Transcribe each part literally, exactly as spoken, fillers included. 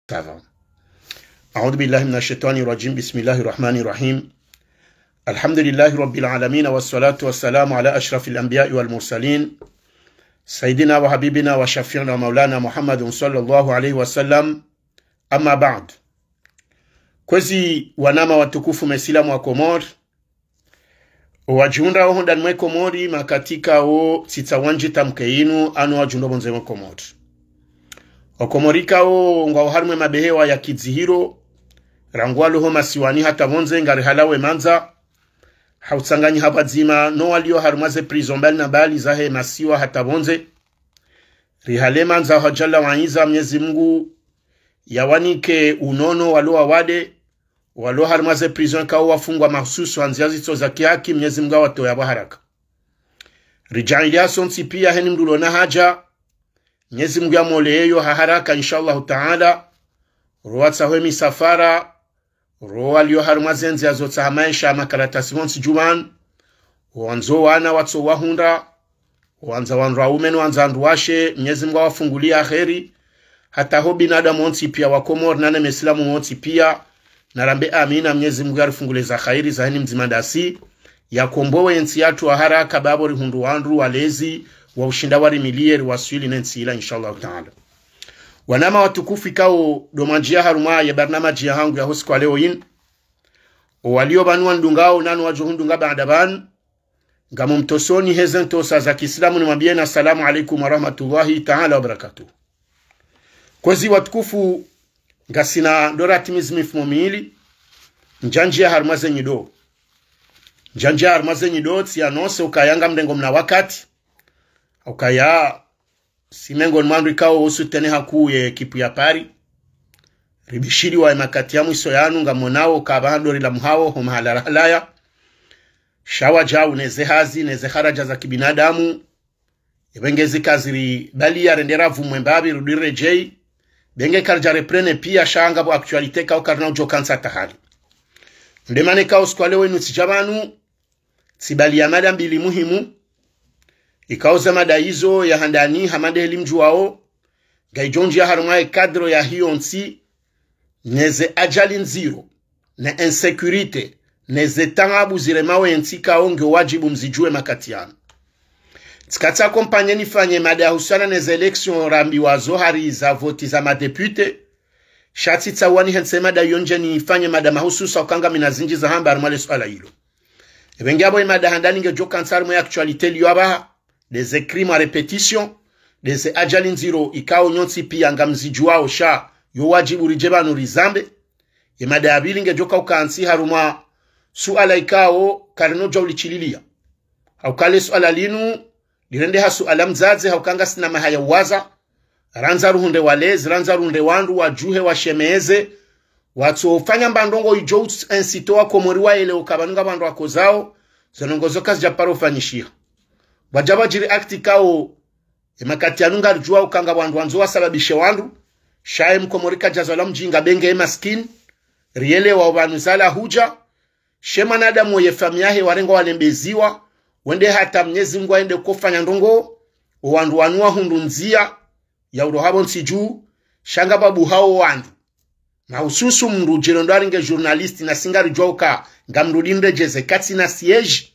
Tava. أعوذ بالله من الشيطان الرجيم. بسم الله الرحمن الرحيم. الحمد لله رب العالمين، والصلاة والسلام على أشرف الأنبياء والمرسلين، سيدنا وحبيبنا وشفيعنا ومولانا محمد صلى الله عليه وسلم. أما بعد. Kwezi wanama watukufu mesilamu wa Komori, wadjihundrao hondani mwe Komori, makatika wo tsitsa wandji tamke inu, ano wadjihundra pvondze mwe Komori. Wakomori kao ngwao harimwa ye mabehewa ya kidzihiro, rangu walo ho masiwani hata pvondze, ngari halawe mandza, hautsanganyiha pvwadzima no walio harimwa ze prison mbali na mbali zahe masiwa hata pvondze. Rihale mandza ha Jalla wa Izza, Mnyezi Mungu yawanike unono walo wawade, walo harimwa ze prison kao wafungwa mahususu ha ndzia zitso za kihaki, Mnyezi Mungu awatowe pvwa haraka. Ridjaanliya sontsi pia heni mndru ulo na haja, Mnyezi Mungu yamwoleyeyo ha haraka, insha Allahu Taala. Ro watsaho ye misafara, ro walio harimwa ze ndzia zotsaha maesha ya makaratasi pvontsi djuu pvanu, wandzo wana watso wahundra, wandza wandru waume no wandza wandru washe, Mnyezi Mungu awafunguliye kheri. Hata ho binadamu wontsi pia wa Komori, nane mesilamu wontsi pia, narambe amina, Mnyezi Mungu yarifunguliye za khairi za heni mdzima ndasi, yakombowe yentsi yatru ha haraka, bapvo rihundru wandru walezi wa ushinda warimiliye, riwaswili ne ntsi ila, insha Allahu Taala. Wanama watukufu, ikao ndo mwandjiya harumwa ye barnamaji yahangu ya ho usiku wa leo inu, owalio pvanu wanidungao nano wadjo hundunga baada pvanu, ngamumtosoni heze ntosa za kiislamu, nimwambiyeni assalamu alaikum wa rahmatullahi taala wa barakatuh. Kwezi watukufu, ngasina ndo ratimizi mifumo mili, ndjandjiya harumwa ze nyido. Ndjandjiya harumwa ze nyido, tsi ya nose, ukaya ngamrengo mna wakati, ukaya si mengoni mwa wandru ikao wo soutenir hakuu ye ekipu ya Paris. Ribishiriwa ye makati ya mwiso yanu, ngamonao ka pvahanu ndo rilamuhao ho mahala rahalaya. Sha wadjau neze hazi, neze haraja za kibinadamu. Ye pvenge zika ziribaliya rende rapvumwe mbapvi rudi riredjeyi. Pvenge karidja reprene pia, sha ngapvo actualité kao karina udjo kantsa tahali. Nde mana ikao usiku wa leo inu tsidja pvanu, tsibaliya mada mbili muhimu. Ikao ze mada izo ya handani, hama nde heli mdjuwao, ngaidjo ndjiya harumwa ye cadre ya hiyo ntsi, neze ajali ndziro, ne insécurité, neze taabu ziremao ye ntsi, ikao nge wadjibu mzidjuwe makati yanu. Tsikatsa accompagner nifanye mada yahusiana neze élection rambiwa zo hari za voti za madéputé, sha tsitsaha nihentse mada iyo ndje nifanye mada mahususa, uka ngamina zindji za hamba harumwa le suala ilo. Ye pvenge apvo ye mada handani ngedjo kantsa harumwa ye actualité liyo apvaha, nde ze crimes à répétition, nde ze ajali ndziro ikao nyontsi pia ngamzidjuwao, sha yo wadjibu ridje pvanu rizambe. Ye mada ya pvili ngedjo ka ukantsi harumwa suala ikao karino dja ulishiliya. Hauka le suala linu, lirendeha suala mdzadze, hauka ngasina maha ya uwaza, randza ruhundre walezi, randza ruhundre wandru, wadjuhe, washemeze, watso fanya mba ndrongo idjo inciter wa Komori waelewe uka pvanu ngapvo wandru wakozao, ze ndrongo zo kazidja paro fanyishiha. Pvwadja pvwadjiri acte ikao, ye makati yanu ngaridjuwao uka ngapvo wandru wandzo wasababishe wandru, sha ye Mkomori kadjazalwa mdjinga, pvenge ye maskini, rielewa opvanu zala hudja, she mwanadamu wo ye famiyi yahe warengwa walembeziwa, wende hata Mnyezi Mungu ayende kofanya ndrongo, owandru wanu wahundru ndzia ya uroha pvontsi dju, sha ngapvo buhao wandru. Mahususu mndru djelo ndo aringe journaliste, nasi ngaridjuwao uka ngamrudi niredjeze katsina siège.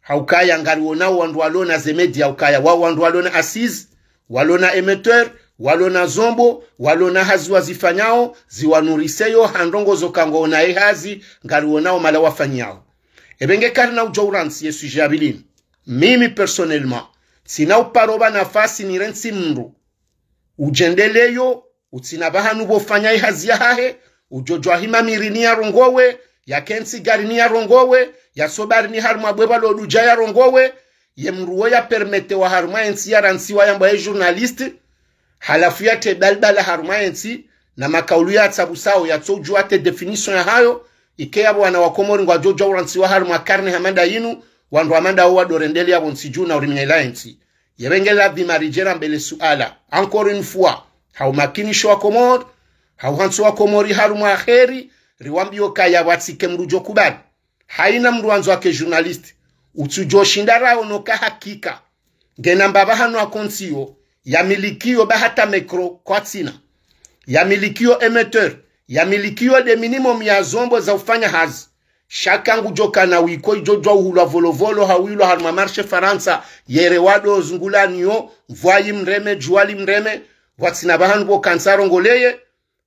Haukaya ngariwonao wandru walo na ze média, ukaya wao wandru walo na assises, walo na émetteur, walo na zombo, walo na hazi wazifanyao, ziwanuriseyo ha ndrongo zo ka ngwaona ye hazi, ngariwonao mala wafanyao. Ye pvenge karina udja urantsi ye sujet ya pvili inu. Mimi personnellement, tsina uparo pva nafasi nirentsi mndru udjendeleyo, utsina pvahanu pvo fanya ye hazi yahahe, udjo djuwa hima mirini yarongowe, yakentsi garini yarongowe, yasobarini harumwa bwebwa lo dudja yarongowe, ye mndru wo ya permettewa harumwa ye ntsi yarantsiwa yambwa ye journaliste, halafu yatre balbala harumwa ye ntsi, na makaulu yatsapvusao yatso udjuwa atre définition yahayo, ike yapvo wana wa Komori ngwadjo djuwa urantsiwa harumwa karne hama nda yinu, wandru hama nda wo wadorendeleya pvontsi dju na uriminya ila ye ntsi. Ye pvenge ladhima ridje rambe le suala, encore une fois, ha umakinisho wa Komori, ha uhantso wa Komori harumwa kheri, riwambiyo kaya pvwatsike mndru udjo kubali. Haina mndru wandzo ake journaliste, utsudjo shinda raono ka hakika ngena mba pvahanu akontsiyo, yamilikiyo ba hata micro kwatsina. yamilikiyo émetteur, yamilikiyo de minimum ya zombo za ufanya hazi. Sha ka ngudjo kana wiko idjo djwa uhulwa volovolo, hawilwa harumwa marché Farantsa, yere wado zungulaniyo, mvwa yimreme, djuwa limreme, pvwatsina pvahanu pvo kantsi arongoleye,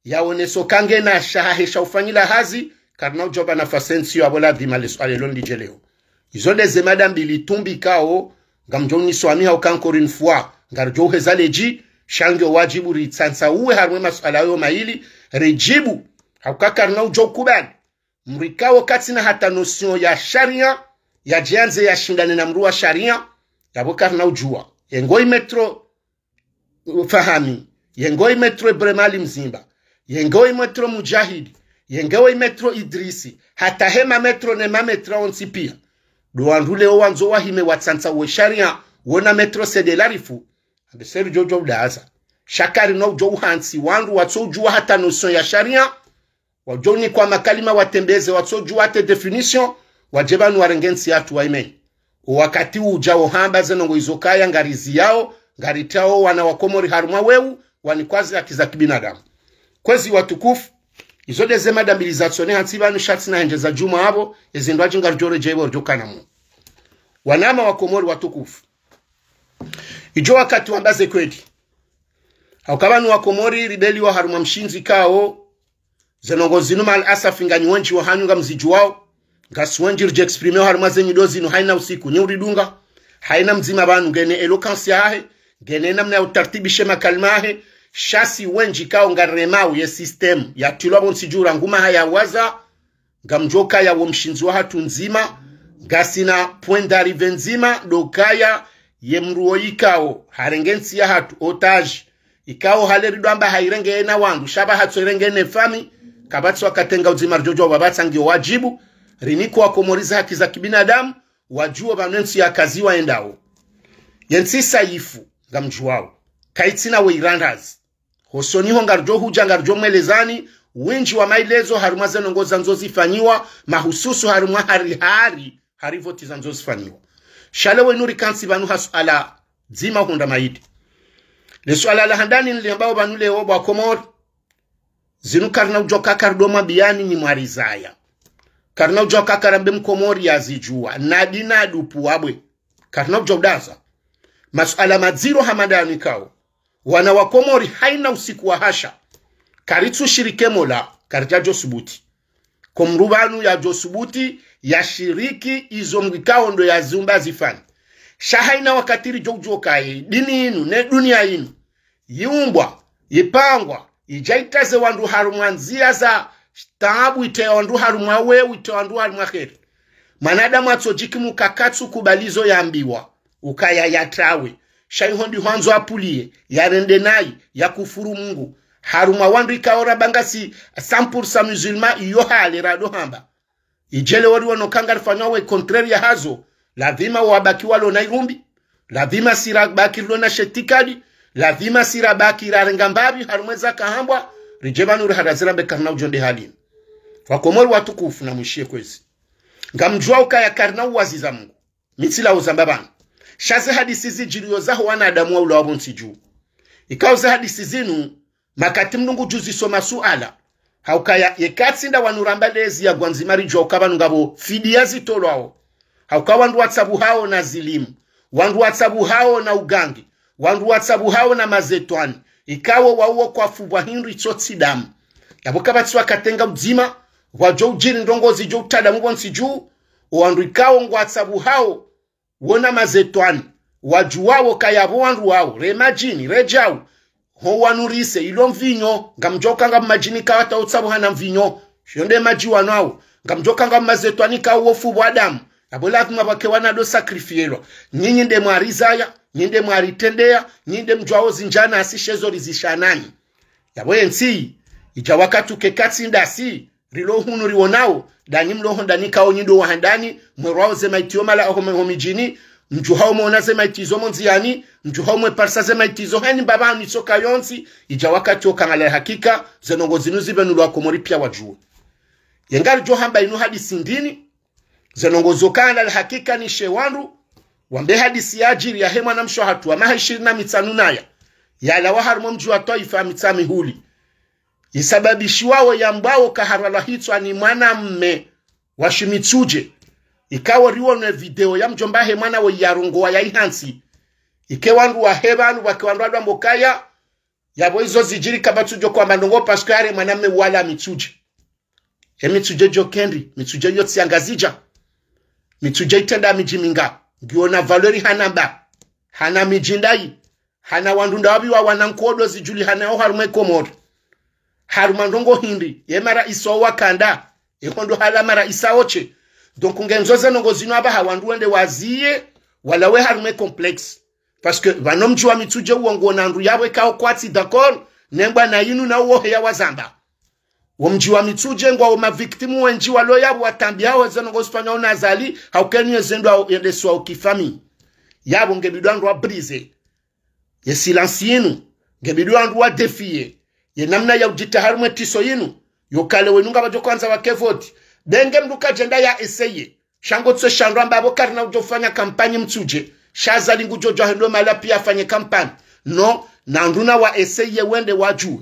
yaoneso ka ngena shahahe sha ufanyila hazi, karina udjo pva nafasi ntsi yo apvo ladhima leso alelo ndidjeleo. Izo de ze mada mbili tumbi ikao, ngamdjo uniswamiha uka encore une fois, ngaridjo uheza ledji, sha nge wadjibu ritsantsauwe harumwa masuala yo mayili, ridjibu, hauka karina udjo ukubali. Mdru ikao katsina hata notion ya sharia, yadje yandze yashindane na mdru wa sharia, yapvo karina udjuwa. Yengo i maître Fahami, yengo i maître Ibrahim Ali Mzimba, yengo i maître Mujahidi, yengo i maître Idrisi, hata he ma maître ne ma maître wontsi pia. Do wandru leo wandzo wahime watsantsauwe sharia, wona maître Said Larifou, ambe seri djo djo udaza. Sha karina udjo uhantsi wandru watso udjuwa hata notion ya sharia, wadjo unikwa makalima watembeze, watso udjuwa hata définition, wadje pvanu warenge ntsi yatru waimenye. O wakati udja wo hamba ze ndrongoo izo kaya ngariziyao, ngaritrao wana wa Komori harumwa wewu, wanikwa ze haki za kibinadamu. Kwezi watukufu, izo de ze mada mbili zatsonehwa ntsi pvanu sha tsina hendjeza djumwa apvo, ezi ndrwadji ngaridjo redjeyi pvo ridjo kana mu. Wanama wa Komori watukufu. Idjo wakati wamba ze kweli. Hauka pvanu wa Komori ribeliwa harumwa mshindzi ikao, ze ndrongoo zinu mal asaf nganyi wendji wahanyu ngamzidjuwao, ngasi wendji ridje exprimewa harumwa ze nyido zinu haina usiku, nyi uridunga, haina mdzima pvanu ngena éloquence yahahe, ngena namna ya utartibishe makalima yahe, sha si wendji ikao ngaremao ye système, yatrilwa pvo ntsi dju rangu maha ya waza, ngamdjo kaya wo mshindzi wahatru ndzima, ngasina point d'arrivée ndzima, do kaya ye mdru wo ikao, harenge ntsi yahatru, otage, ikao hale ridjo amba hairenge yena wandru, sha pvahatso irenge ne fami, kapvatsi wakati nga udzima ridjo djuwa pvapvatsa ngiyo wadjibu, rinikwa wa Komori ze haki za kibinadamu, wadjuwe pvanu entsi yakaziwa yendao. Yentsi saifu, ngamdjuwao. Kaitsina we irandazi. Hosoni ho ngaridjo hudja ngaridjo mwelezani, wendji wa maelezo harumwa ze ndrongoo zandzo zifanyiwa, mahususu harumwa hari hari, hari voti zandzo zifanyiwa. Sha leo wenu rikantsi pvanu ha suala dzima hundra maidi. Le suala la handani niliambao pvanu leo wa Komori, zinu karina udjo kaka rido mwambiyani nyi mwarizaya. Karina udjo kaka rambe mkomori yazidjuwa, nadi nadi upvuwa bwe. Karina udjo udaza. Masuala madziro hama ndani ikao, wana wa Komori haina usiku wa hasha, karitsu shirike mola, karidja djo subuti. Ko mdru pvanu yadjo subuti, yashiriki izo Mngu ikao ndo yaziumba zifanye. Sha haina wakati ridjo udjuwa kaye, dini inu, ne dunia inu, yiumbwa, yipangwa, idja itraze wandru harumwa ndzia za taabu, itre wandru harumwa wewu, itre wandru harumwa heri. Mwanadamu atsodjiki muka katsu kubali zo yambiwa, ukaya yatrawe. Sha iho ndi hwandzo apvuliye, yarende nayi, yakufuru Mngu. Harumwa wandru ikao ramba ngasi cent pour cent musulman iyo hale rado hamba. Idjele wori wono ka ngarifanyao we contraire ya hazo, ladhima wabaki walo na irumbi, ladhima si rabaki rilo na she itikadi, ladhima si rabaki rarenga mbapvi harumwa eza kahambwa, ridje pvanu rihara zirambe karina udjo nde halini. Wa Komori watukufu na mwishiye kwezi. Ngamdjuwa ukaya karina uwaziza Mngu. Mi tsilao zamba pvanu. Sha ze hadisi zidjiriyo zaho wanadamu waulawa pvo ntsi dju. Ikao ze hadisi zinu, makati mdru ngudjuzisao masuala. Haukaya, yeka tsi nda wanu ramba lezi ya gwandzima ridjuwa uka pvanu ngapvo fidiya zitolwao. Hauka wandru watsabuhao na zilimu. Wandru watsabuhao na ugangi. Wandru watsabuhao na mazetwani. Ikao wauwo kwafubwa hindru itsotsi damu. Yapvo kapvatsi wakati nga udzima, wadjo udjiri ndrongoo zidjo utrada mu pvo ntsi dju, o wandru ikao ngwatsabuhao, wona mazetwani, wadjuwao kaya pvo wandru wao, re madjini, re djau, ho wanurise, ilo mvinyo, ngamdjo ka nga madjini kawata utsabuha na mvinyo, sho nde madji wanwao, ngamdjo ka nga mazetwani kawo fubwa damu, yapvo ladhima pvake wana do sacrifielwa. Nyinyi nde mwarizaya, nyinyi nde mwaritrendeya, nyinyi nde mdjuwao zindjana asi she zo rizisha nanyi. Yapvo yentsi, idja wakati uke katsi ndasi, rilo hunu riwonao, ndanyi mlo ho ndani kao nyi ndo wa handani, mwerwao ze maiti yo mala aho me-, ho midjini, mdjuhao mwona ze maiti zo mo ndziyani, mdjuhao mweparisa ze maiti zo heni mbapvanu itsoka yontsi, idja wakati uka ngala hakika, ze ndrongoo zinu zipvenulwa Komori pia wadjuwe. Ye ngaridjo hamba inu hadisi ndini, ze ndrongoo zo ka ngala hakika ni she wandru, wambe hadisi yadjiri yahe mwanamshe wahatru wa maha ishirini na mitsanu naya, yalawa harumwa mdji wa Twaifa Mitsamihuli. Isababishiwawo yambwawo kaharalwa hitswa ni mwanamme wa Shimitsudje. Ikao riwone video ya mdjomba he mwana wo yarongowa ya ihantsi. Ike wandru wahe pvanu wake wandru wadwa mbokaya, yapvo izo zidjiri kapvatsu djo kwamba ndrongo parce que hari mwanamme wala Mitsudje. He Mitsudje djo kendi, Mitsudje yo tsi ya Ngazidja. Mitsudje itrenda midji minga. Ngiyo na valeur hana mba. Hana midji ndayi. Hana wandru ndawapvi wa wana nkodo zidjulihana yaho harumwa Komori. Harumwa ndrongo hindri, ye mara isa wakanda, ye hondo hala mara isa oche. Donc ngendzo ze ndrongo zinu apvaha wandru wende waziye, walawe harumwa complexe. Parce que pvanu mdji wa Mitsudje uwo ngwona ndru yapvo ikao kwatsi d'accord, nembwa na inu na uwo heya wazamba. Wo mdji wa Mitsudje ngwawo ma victimes wendji walo yapvo watambiao ze ndrongo zifanywa una Azali, hauka inu ye ze ndrongo yendeswa ukifami. Yapvo ngebidi wandru wa briser. Ye silence yinu, ngebidi wandru wa défier. Ye namna ya udjita harumwa ye tiso yinu, yo kale wenu ngapvadjo kwandza wake voti. Benge mndru kadjenda ya essayer. Sha ngo tso shandwa mbapvo karina udjo fanya kampanyi Mitsudje. Sha Azali ngudjo djo hendo mahala piya afanye kampanyi. No, na wandru na wa essayer wende wadjuwe.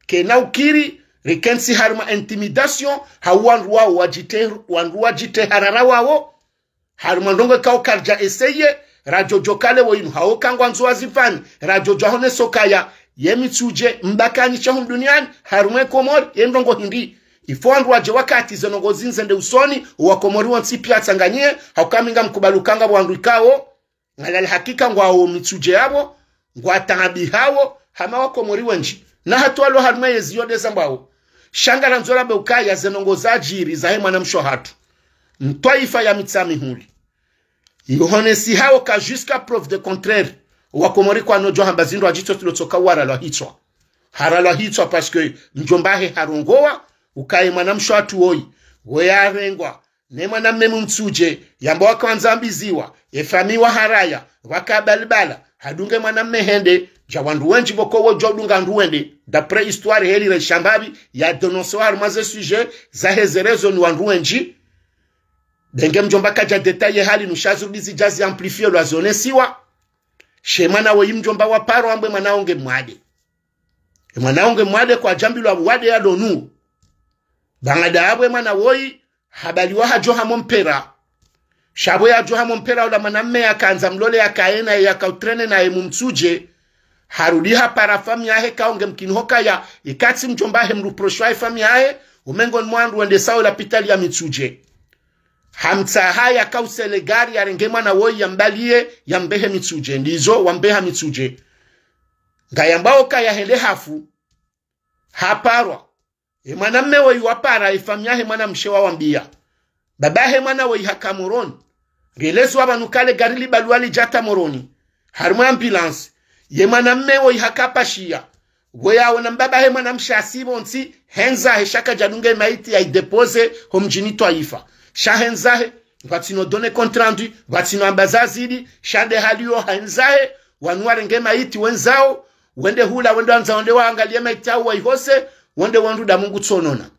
Kena ukiri, rikentsi harumwa intimidation, hau wandru wawo wadjite, wandru wadjite harara wawo. Harumwa ndrongo ikao karidja essayer, radjo djo kale wo inu, hau kangwandzo wazifanye, radjo djo ahonesa ukaya, ye Mitsudje, mbakani sha hunu duniani, harumwa Komori, ye ndrongo hindri. Il faut wandru wadje wakati ze ndrongo zinu zende usoni, wa Komori wontsi piya watsanganyihe, hauka mi ngamkubali uka ngapvo wandru ikao, ngalali hakika ngwawo Mitsudje yapvo, ngwataabihao, hama wa Komori wendji. Na hatru walo harumwa yezi yo nde zambwawo. Sha ngarandzo rambe ukaya ze ndrongo zadjiri zahe mwanamshe hatru. Mtwaifa ya Mitsamihuli. Ihonesi hao ka jusqu'à preuve de contraire. Wa Komori kwanodjo hamba zindru adjitso tilo tsoka waralwa hitswa. Haralwa hitswa parce que mdjomba he harongowa, ukaye mwanamshe hatru woyi. Woyi yarengwa. Ne mwanamme Mitsudje, yamba wakandza ambiziwa, ye famiyi waharaya, waka balibala, hadunge mwanamme hende, dja wandru wendji pvoko wodjo dunga wandru wende, d'après histoire heli re shambapvi, ya dénoncer harumwa ze sujet, zahe ze réseaux ni wandru wendji. Benge mdjomba kadja détailler hali nu sha zirudi zidja zi amplifier lwa zonesiwa. She mwana woyi mdjomba wa paro ambwe mwana wo nge mwade. E mwana wo nge mwade kwadjambilwa wade ya donu. Bangada apvo e mwana woyi, habaliwa hadjo ha mompera. Sha pvo yadjo ha mompera ula mwanamme yakandza mlole yakaye naye yakautrene naye mu Mitsudje. Harudi hapara famiyi yahe kao nge mkini hokaya, ikatsi mdjomba he mreprochwa ye famiyi yahe, umengo ni mwandru wendesao lapitali ya Mitsudje. Hamtsaha yakausa le gari yarenge mwana woyi yambaliye, yambehe Mitsudje. Ndizo, wambeha Mitsudje. Ngayambwao kaya hende hafu. Haparwa. E mwanamme woyi wapara, e famiyi yahe mwanamshe wawambiya. Baba he mwana woyi haka Moroni. Ngelezwa pvanu kale gari libalwa lidja hata Moroni. Harumwa ambulance. Ye mwanamme woyi haka pashiya. Pvo yaona mbaba he mwanamshe asi pvontsi, hendza he sha kadjadunge maiti ya idéposer ho mdjini Twaifa. Sha hendza he, pvatsina donner compte rendu, pvatsina amba zazidi, sha nde hali yo hendza he, wanu warenge maiti wendzao, wende hula, wende wandza, wende waangaliye maiti yao waihose, wende wandru damu ngutsonona.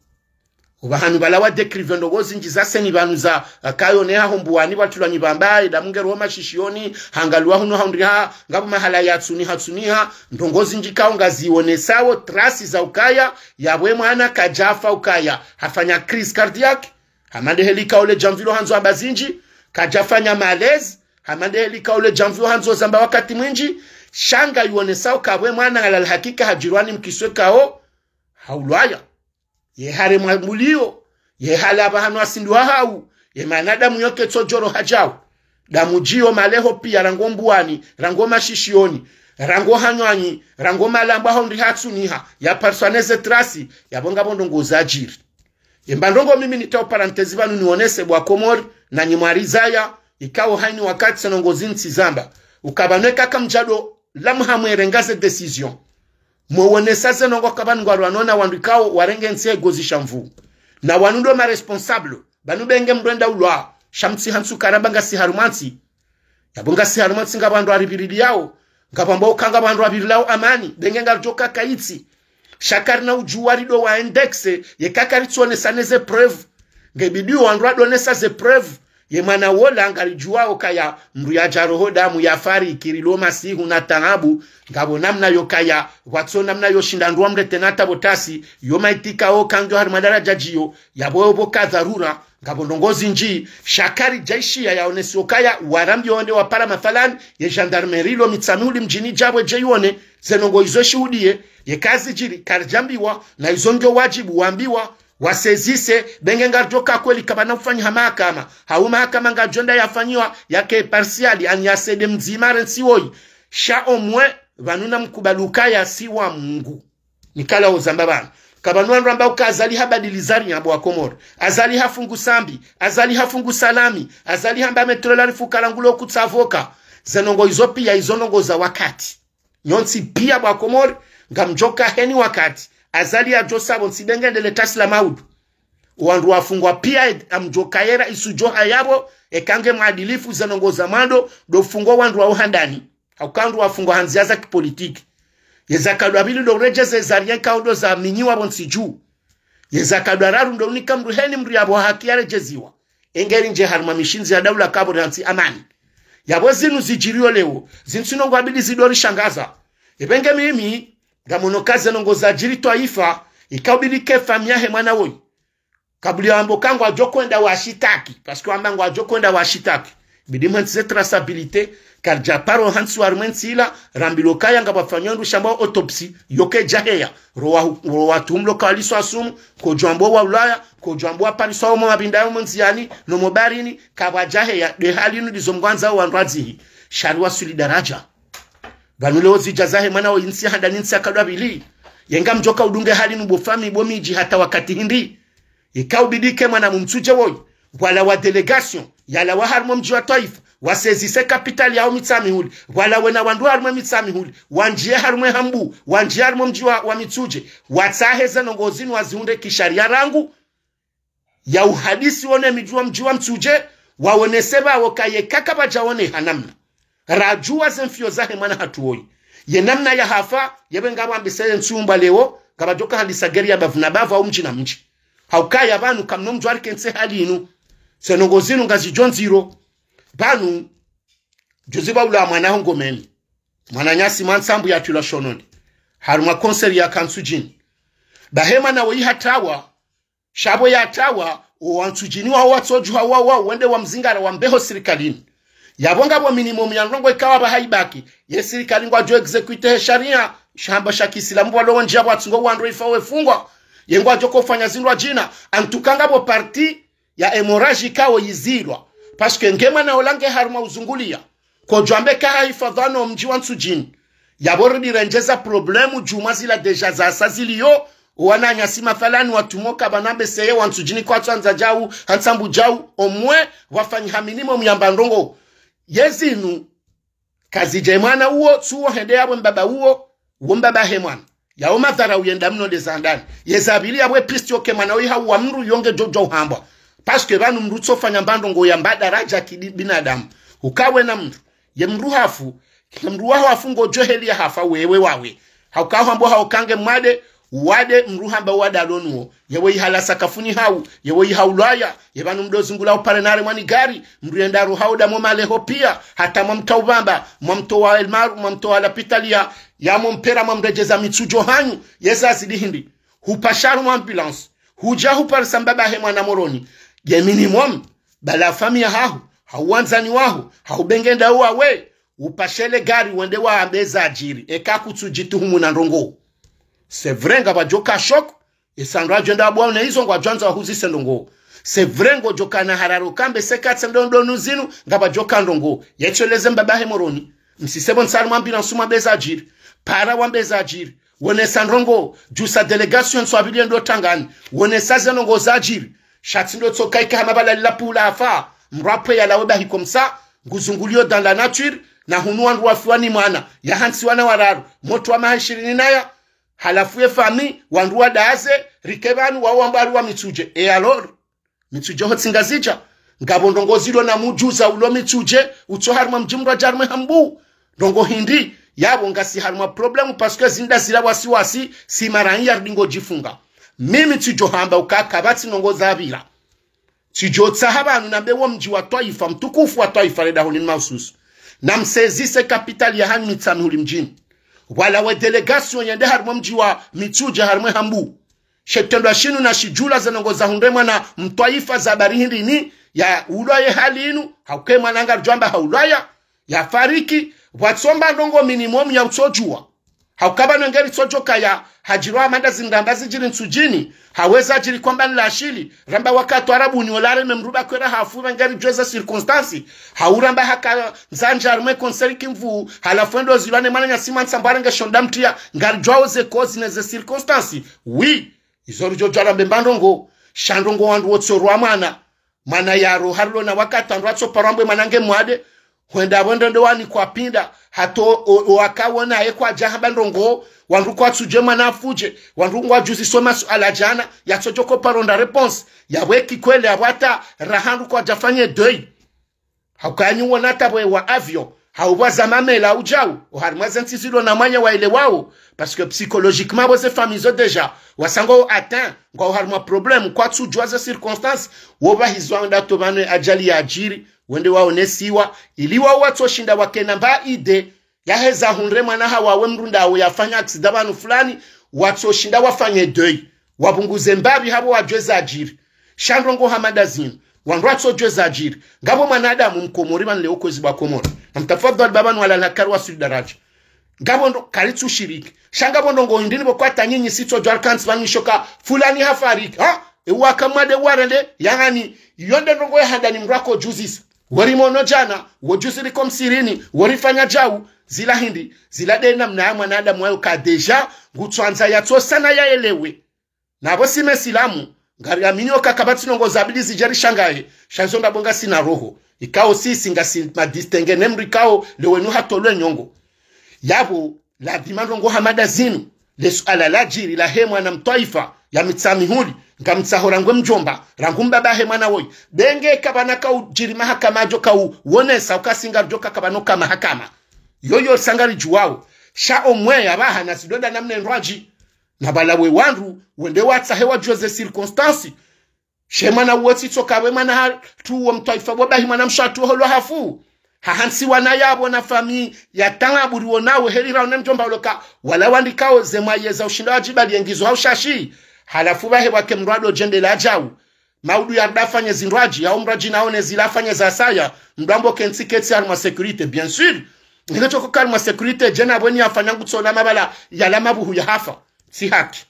Opvahanu pvala wa décrire ndrongo zindji za seni pvanu za, akayo ne ha ho Mbuwani pvatulwa nyipvamba, idamu nge roho mashishioni, hangaliwa hunu haundriha, ngapvo mahala yatsuniha, tsuniha, ndrongo zindji kao ngazionesao, traces za ukaya, yapvo e mwana kadjafa ukaya, hafanya crise cardiaque, hama nde heli kao le djamvilo handzo amba zindji, kadjafanya malaise, hama nde heli kao le djamvilo handzo zamba wakati mwindji, sha ngayonesao kapvo e mwana ngalali hakika hadjirwa ni mkiswe kao, haulwaya. Ye haremwa muliyo, ye hale apvahanu asindwa hau, ye mana damu yo ketso djoro hadjao. Damu djiyo maleho piya rangu Mbuwani, rangu mashishioni, rangu hanywanyi, rangu malambwa haundriha tsuniha, yapariswa ne ze traces, yapvo ngapvo ndrongo zadjiri. Ye mba ndrongo mimi nitao parenthèse pvanu nionese bo wa Komori, nanyi mwarizaya, ikao hayini wakati ze ndrongo zinu tsizamba. Uka pvanu eka kamdjado lamha mwerenga ze décision. Mwowonesa ze ndrongo ka pvanu ngwarwanona wandru ikao warenge ntsi he gozi sha nvu. Na wanu ndo ma responsables. Pvanu benge mdru enda ulwa. Sha mtsi hantsu karamba ngasi harumwa ntsi. Yapvo ngasi harumwa ntsi ngapvo wandru waripviriliyao. Ngapvo ambao uka ngapvo wandru wapvirilao amani. Benge ngaridjo kaka itsi. Sha karina udjuwa rido wa indexer. Yeka karitsonesa ne ze preuves. Ngebidi wandru wadonesa ze preuves. Ye mwana wola ngaridjuwao kaya mndru yadja roho damu yafariki rilo masihu na taabu, ngapvo namna yokaya, watso namna yoshinda ndrwa mrete na tabo tasi, yo maiti kao kangiyo harimwa daradja djiyo, yapvo yopvo ka dharura, ngapvo ndrongoo zindji, sha karidjaishiya yaonesiwa kaya, warambiwa wende wapara mathalan, ye gendarmerie lo Mitsamihuli mdjini djapvo dje yione, ze ndrongoo izo ishuhudiye, ye kazidjiri, karidjambiwa, na izo ngiyo wadjibu wambiwa, wasezise, benge ngaridjo ka kweli kapvana ufanyiha mahakama, hau mahakama ngadjo enda yafanyiwa, yake impartial, ani yasede mdzima rentsi woyi. Sha omwe, pvanu namkubali ukaya si wa Mungu. Nikala uzamba pvanu. Kapvanu wandru wamba uka Azali habadili zari ya bo wa Komori. Azali hafungu Sambi, Azali hafungu Salami, Azali hamba metrolari fukara ngulo kutsavoka. Ze ndrongoo izo piya, izo ndrongoo za wakati. Nyontsi piya bo wa Komori, ngamdjo ka heni wakati. Azali yadjo sabo ntsi benge ndele tasi la maudu. Wandru wafungwa piya ed-, amdjo ka yera isudjo hayapvo, eka nge mwadilifu ze ndrongoo za mwando, ndo fungwa wandru wa uhandani. Hauka wandru wafungwa ha ndziya za kipolitiki. Ye za kadwa pvili ndo uredjeze za rien kao ndo za minyiwa pvo ntsi dju. Ye za kadwa raru ndo unika mndru heni mndru yapvo haki yaredjeziwa. Engeri ndje harimwa mishindzi ya daula kapvo rantsi amani. Yapvo zinu zidjiriyo leo, zintsi ndrongoo abidi zidori shangaza. Epvenge mimi, ngamono ka ze ndrongoo zadjiri twaifa, ikaubidi ke famiyi yahe mwana woyi. Kabuli wambo ka ngwadjo kwenda washitaki, parce que wamba ngwadjo kwenda washitaki. Bidi mwentsize traçabilité, karidja paro hantsi warimwentsi ila, rambilwa kaya ngapvafanywa ndru shambwa autopsie, yoke djaheya, rowa, rowa tuhumlo kawaliswa sumu, kodjwambo wa Ulaya, kodjwambo wa Paris wa omo mabinda yo mondziani, no mobarini, kapvadjaheya, de hali nu dizo mngwandzao wandru adzihi. Shari wasuli daradja. Pvanu leo zidja zahe mwana woyi ntsi handani ntsi ya kadwa pvili. Ye ngamdjo ka udunge hali nu bo famiyi bo midji hata wakati hindri. Ikaubidi ke mwana mumtsudje woyi. Wala wa délégation, yala wa harimwa mdji wa twaifa, wasezise kapitali yao Mitsamihuli, wala wena wandru harimwa Mitsamihuli, wandjiye harimwa Hambu, wandjiye harimwa mdji wa, wa Mitsudje, watsahe ze ndrongoo zinu wazihundre kishariya rangu, ya uhadisi wone midji wa mdji wa Mitsudje, waonese pvawo kaye kaka pvadjaone ha namna. Radjuwa ze mfiyo zahe mwana hatru woyi. Ye namna yahafa, yepve ngapvo ambise ye ntsumbwa leo, ngapvadjo ka handisa geri ya bavu na bavu au mdji na mdji. Haukaya pvanu kamno mdjo arikentsi hali inu. Ze ndrongoo zinu ngazidjo ndziro. Pvanu, djuzi pvaula mwana ho Ngomeni. Mwananyasi mwa Ntsambu yatrilwa shononi. Harumwa concert ya Kantsudjini. Bahe mwana woyi hatrawa, sha pvo yatrawa, owantsudjini wawo watsodjuha wawo wende wamzingara wambeho sirikalini. Yapvo ngapvo minimum ya ndrongoo ikao pvaha ibaki, ye sirikali ngwadjo exécuter he shariya, shamba sha kiislamu pvwalo wendji yapvo watsungo wandru ifa wefungwa, ye ngwadjo kofanya zindru adjina, antuka ngapvo parti ya hémorragie ikao yizilwa, parce que nge mwana ola nge harumwa uzunguliya, kodjwambe ka hahifadhwa no mdji wa Ntsudjini. Yapvo ridi rendjeza problème djumwa zila déjà zasa ziliyo, owananyasi mathalani watrumo kapvana mbeseye wa Ntsudjini kwatswandza djau, ha Ntsambu djau, omwe, wafanyiha minimum yamba ndrongoo. Ye zinu, kazidja ye mwana uwo, tsuwo hende yapvo mbaba uwo, uwo mbaba he mwana. Yawo madhara uyenda mno nde za handani. Ye za pvili yapvo e piste yoke mwana oyi hauwa mndru yo ngedjo djuwa uhambwa. Parce que pvanu mndru tsofanya mba ndrongoo yamba daradja kidi binadamu. Ukawe na mndru. Ye mndru hafu. Ye mndru waho hafu ngodjo heli ya hafa wewe wawe. Hauka hambwa hauka nge mwade, wade mndru hamba wade alo nuwo. Yewe ihala sakafuni hau, yewe ihaulwaya, ye pvanu mdo zungula upare nare mwa ni gari, mndru yenda ruhau damo maleho piya, hata mwamtowa upvamba, mwamtowa elmaru, mwamtowa lapitali ya, ya mwampera mwamredjeza Mitsudje hanyu, yeza zidi hindri. Hupasha harumwa ambulance, hudja huparisa mbaba he mwana Moroni, ye minimum, bala famiyi yahaho, hau wandzani waho, hau bengenda uwawe, upashe le gari wende waambe zadjiri, eka kutsudjituhumu na ndrongoo. C'est vrai ngapvadjoka choc, esa ndro adjwenda abwaone izo ngwadjwandza wahuzise ndrongoo. C'est vrai ngodjoka na hararo kambe seka tse ndrongoo nu zinu ngapvadjoka ndrongoo. Yetsoleze mbaba he Moroni. Msisepvo ntsi harumwa ambulance mwambe zadjiri. Para wambe zadjiri. Wonesa ndrongoo. Djusa délégation ntsu apvili yendo tangani. Wonesa ze ndrongoo zadjiri. Sha tsi ndo tsoka ika hama pvala lila pula hafa. Mndru apve yalawe bahi komsa. Nguzunguliyo dans la nature. Na hunu wandru wafiwa ni mwana. Yahantsiwa na wararu. Motro wa maha ishirini naya. Halafu ye famiyi, wandru wadaze, rike pvanu, wawo wamba ari wa Mitsudje. Et alors, Mitsudje ho tsi Ngazidja. Ngapvo ndrongoo zilo na mdjuza ulo Mitsudje, utso harumwa mdji mndru adja harumwe hambu. Ndrongoo hindri, yapvo ngasi harumwa problème, parce que zinda zila wasiwasi, si mara nyi yaridi ngodjifunga. Mimi tsidjo hamba ukaka, pvatsi ndrongoo zapvira. Tsidjotsaha pvanu nambe wo mdji wa Twaifa, mtukufu wa Twaifa, le daho linu mahususu. Namsezise kapitali yahanyu Mitsamihuli mdjini. Pvwalawe délégation yende harimwa mdji wa Mitsudje harimwe Hambu. She trendwa shinu nashidjula ze ndrongoo zahundre mwana mtwaifa za habari hindri ni, yaulwa ye hali inu, hauka ye mwana ngaridjo amba haulwaya, yafariki, pvwatsomba ndrongoo minimum ya utsodjuwa. Hauka pvanu ngeritsodjo kaya, hadjirwa amanda zindramba zidjiri Ntsudjini, haweza hadjiri kwamba nila ashili, ramba wakati Arabuni ola hareme mruba kwera hafu, pvanu ngeridjuwa ze circonstance, hau ramba haka ndzandja harimwe concert kimvu, halafu endo zilwa ne mwananyasi mwa Ntsambwara nge shonda mtriya, ngaridjuwao ze cause ne ze circonstance. Oui, izo ridjo djwala mbemba ndrongoo, sha ndrongoo wandru wotsorwa mwana, mwana yaro harilo na wakati wandru watsoparwa mbwe mwana nge mwade, hwenda pvo ndende wani kwapinda, hata o, o, owakawona ye kwadja hamba ndrongoo, wandru kwatsudje mwana afudje, wandru ngwadjuziswa masuala djana, yatsodjo ko paronda réponse, yapvo eki kweli, yapvo hata raha wandru kwadjafanye deuil. Hauka nyi wona hata pvwe wa avion, hau pvwa za mamela udjau, oharimwa ze ntsi zilo na mwanya waelewao, parce que psychologiquement pvo ze famille zo déjà, wasanga o atteint, ngwao harimwa problème, kwatsudjuwa ze circonstance, wo pvahizwa ndato pvanu ye ajali yadjiri, wende waonesiwa, ili wao watsoshinda wakena mba idée, yaheza hundre mwana hawawe mrunda awo yafanya accident pvanu fulani, watsoshinda wafanye deuil, wapvunguze mbapvi hapvo wadjuwe zadjiri. Sha ndrongoo hama ndazinu, wandru watsodjuwe zadjiri. Ngapvo mwanadamu mkomori pvanu leo kwezi bwa Komori. Namtafadhwali baba nu wala lakari wa sudi daraja. Ngapvo ndro, karitsushiriki. Sha ngapvo ndrongoo hindri ni pvo kwata nyinyi sitsodjuwa rikantsi pvanu ishoka fulani hafariki. Ha? Ewaka mwade warende, yangani, yonde ndrongoo ya handani mrako djuzisa. Wori mono djana, wo djuzi riko msirini, wori fanya djau, zila hindri, zila nde namna ya mwanadamu wayo ka déjà, ngutswandza yatsosana yaelewe. Na pvo si mesilamu, ngariamini oka kapvatsi ndrongoo zabidi zidje rishangaye, sha izo ndapvo ngasina roho. Ikao sisi ngasi madistingué ne mdru ikao leo wenu hatolwe nyongo. Yapvo, ladhima ndrongoo hama ndazinu, le suala ladjiri lahe mwana mtwaifa ya Mitsamihuli, ngamtsaho rangu mdjomba, rangu mbaba he mwana woyi. Benge kapvana kaudjiri mahakama djo kauwonesa, uka si ngaridjo ka kapvano ka mahakama. Yoyo sa ngaridjuwao. Sha omweya pvaha na zidonda namna ndrwadji. Na pvalawe wandru, wende watsahe wadjuwe ze circonstance. She mwana uwo tsitsoka we mwana hatru wo mtwaifa wo bahi mwana mshe hatru holo hafu. Hahantsiwa na yapvo na famille ya tanga buri wo nawe heli rao ne mdjomba uloka. Wala wandikao ze mwaye za ushinda wadjibali ye ngizo hau shashi. Halafu pvahe pvwake mdru ado djende la djau. Maudu ya rda afanye zindrwadji, yao mdrwadji naone zila afanye za saya. Mdru ambo kentsi ketsi harimwa sécurité, bien sûr. Nge tshoko ka harimwa sécurité, djena pvweni yafanya ngutsona mapvala yala mabuhu ya hafa. Si haki.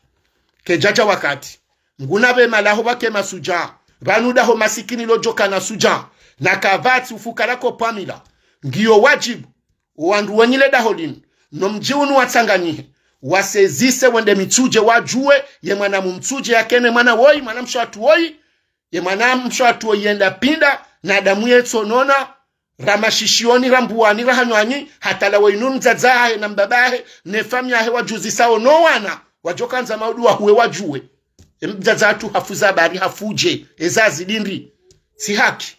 Kedjadja wakati. Nguna pve malaho pvake masudja. Pvanu daho masikini lodjoka na sudja. Na kapvatsi ufukara ko pvamila. Ngiyo wadjibu. Owandru wenyi le daho linu. No mdji unu watsanganyihe. Wasezise wende Mitsudje wadjuwe. Ye mwana mu Mitsudje yakene mwana woyi, mwana mshe hatru woyi. Ye mwana mshe hatru woyi yenda pinda. Na damu yetsonona. Ra mashishioni, ra mbuwani, ra hanywanyi, hata lawe inu mdzadze hahe na mbaba hahe, ne famille yahe wadjuzisao no wana, wadjokandza maudu wahuwe wadjuwe. E mdzadze hatru hafuza habari hafudje, eza zidindri. Si haki.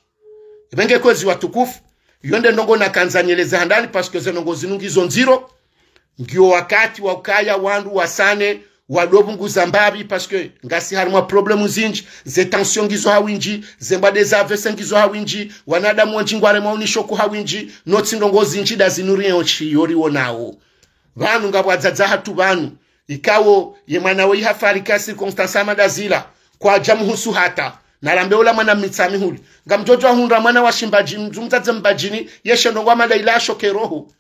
Ebe nge kwezi watukufu, iyo nde ndrongoo nakandza nyeleze handani, parce que ze ndrongoo zinu ngizo ndziro, ngiyo wakati wa ukaya wandru wasane, wado pvunguza mbapvi, parce que ngasi harimwa problème zindji, ze tension ngizo ha windji, ze mbwade za A V C ngizo ha windji, wanadamu wendji ngwaremwa unishoku ha windji, no tsi ndrongoo zindji da zinu riyo ntsi yo riwonao. Pvanu ngapvo wadzadze hatru pvanu, ikao ye mwana woyi hafariki ha circonstance hama ndazila, kwadja muhusu hata, na rambe ola mwana Mitsamihuli. Ngamdjodjo hundra mwana wa Shimbadji, mdru mdzadze Mbadjini, yeshe ndrongoo hama nda ila ashoke roho.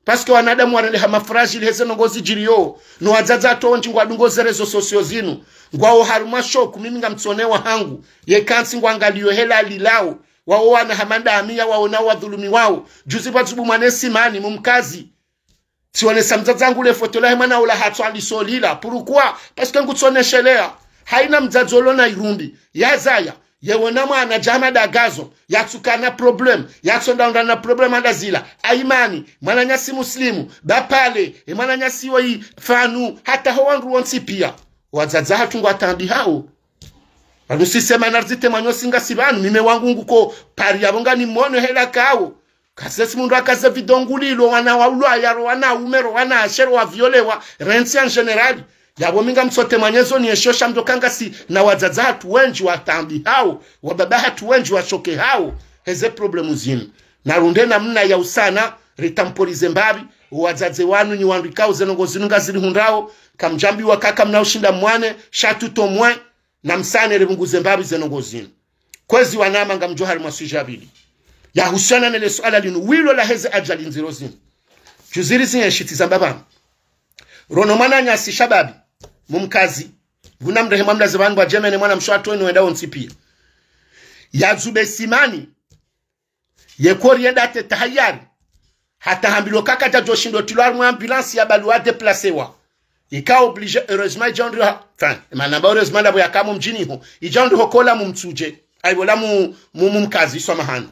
Parce que wanadamu warendeha ma fragile heze ndrongoo zidjiriyo. No wadzadze hatru wendji ngwadungo ze réseaux sociaux zinu. Ngwao harumwa shoku, mimi ngamtsone wahangu. Ye kantsi ngwangaliyo hela lilao. Wao wana hama ndami ya waona wadhulumiwao. Juzi pvadzubu mwana Simani, mumkazi. Tsiwonesa mdzadze hangu le foto lahe mwana ola hatso alisolila. Pourquoi? Parce que ngutsoneshelea. Haina mdzadze olo na irumbi. Yazaya. Yewona mwana djama dagazo, yatsukana problème, yatsonda undana problème hama ndazila. Aimani, mwananyasi Muslimu, Bapale, e mwananyasi woyi Fanu, hata ho wandru wontsi piya. Wadzadze hatru ngwatambihao. Pvanu sisema narzite mwanyosi ngasi pvanu, mime wangu nguko Paris yapvo nganimono hela kao. Kasesi mundru akaze video ngulilo, wana waulwaya, ro wanaume, ro wanawashe, ro waviolewa, rentsi en général. Yapvo mi ngamtsote mwanyezo ni esho sha mdjo ka ngasi na wadzadze hatru wendji watambi hao, wababa hatru wendji washoke hao, heze problemu zinu. Narunde namna ya usana, ritampolize mbapvi, wadzadze wanu nyi wandru ikao ze ndrongoo zinu ngazirihundrao, kamdjambiwa kaka mna ushinda mwane, sha tuto mwe, na msane ripvunguze mbapvi ze ndrongoo zinu. Kwezi wananya ngamdjo harimwa sujet ya pvili. Yahusiana nele suala linu, wilo la heze ajali ndziro zinu. Djuziri zinyenshi tsi zamba pvanu. Rono mwananyasi shababi, mumkazi, pvuna mrehemu mlaze pvanu pvwa djemene mwana mshe wa tweni wenda wontsi pia. Yadzube simani, ye kori yenda te tahayari, hata hambilwa kaka kadjadjo shindo tilwa harimwa ambulance ya baluwa déplacewa. Ika obligé, heureusement, idja ondri ha, enfin, mana ba heureusement ndapvo yaka mo mdjini ho, idja ondri ho kola mumtsudje, ayibola mu, mu, mumkazi, swamahani.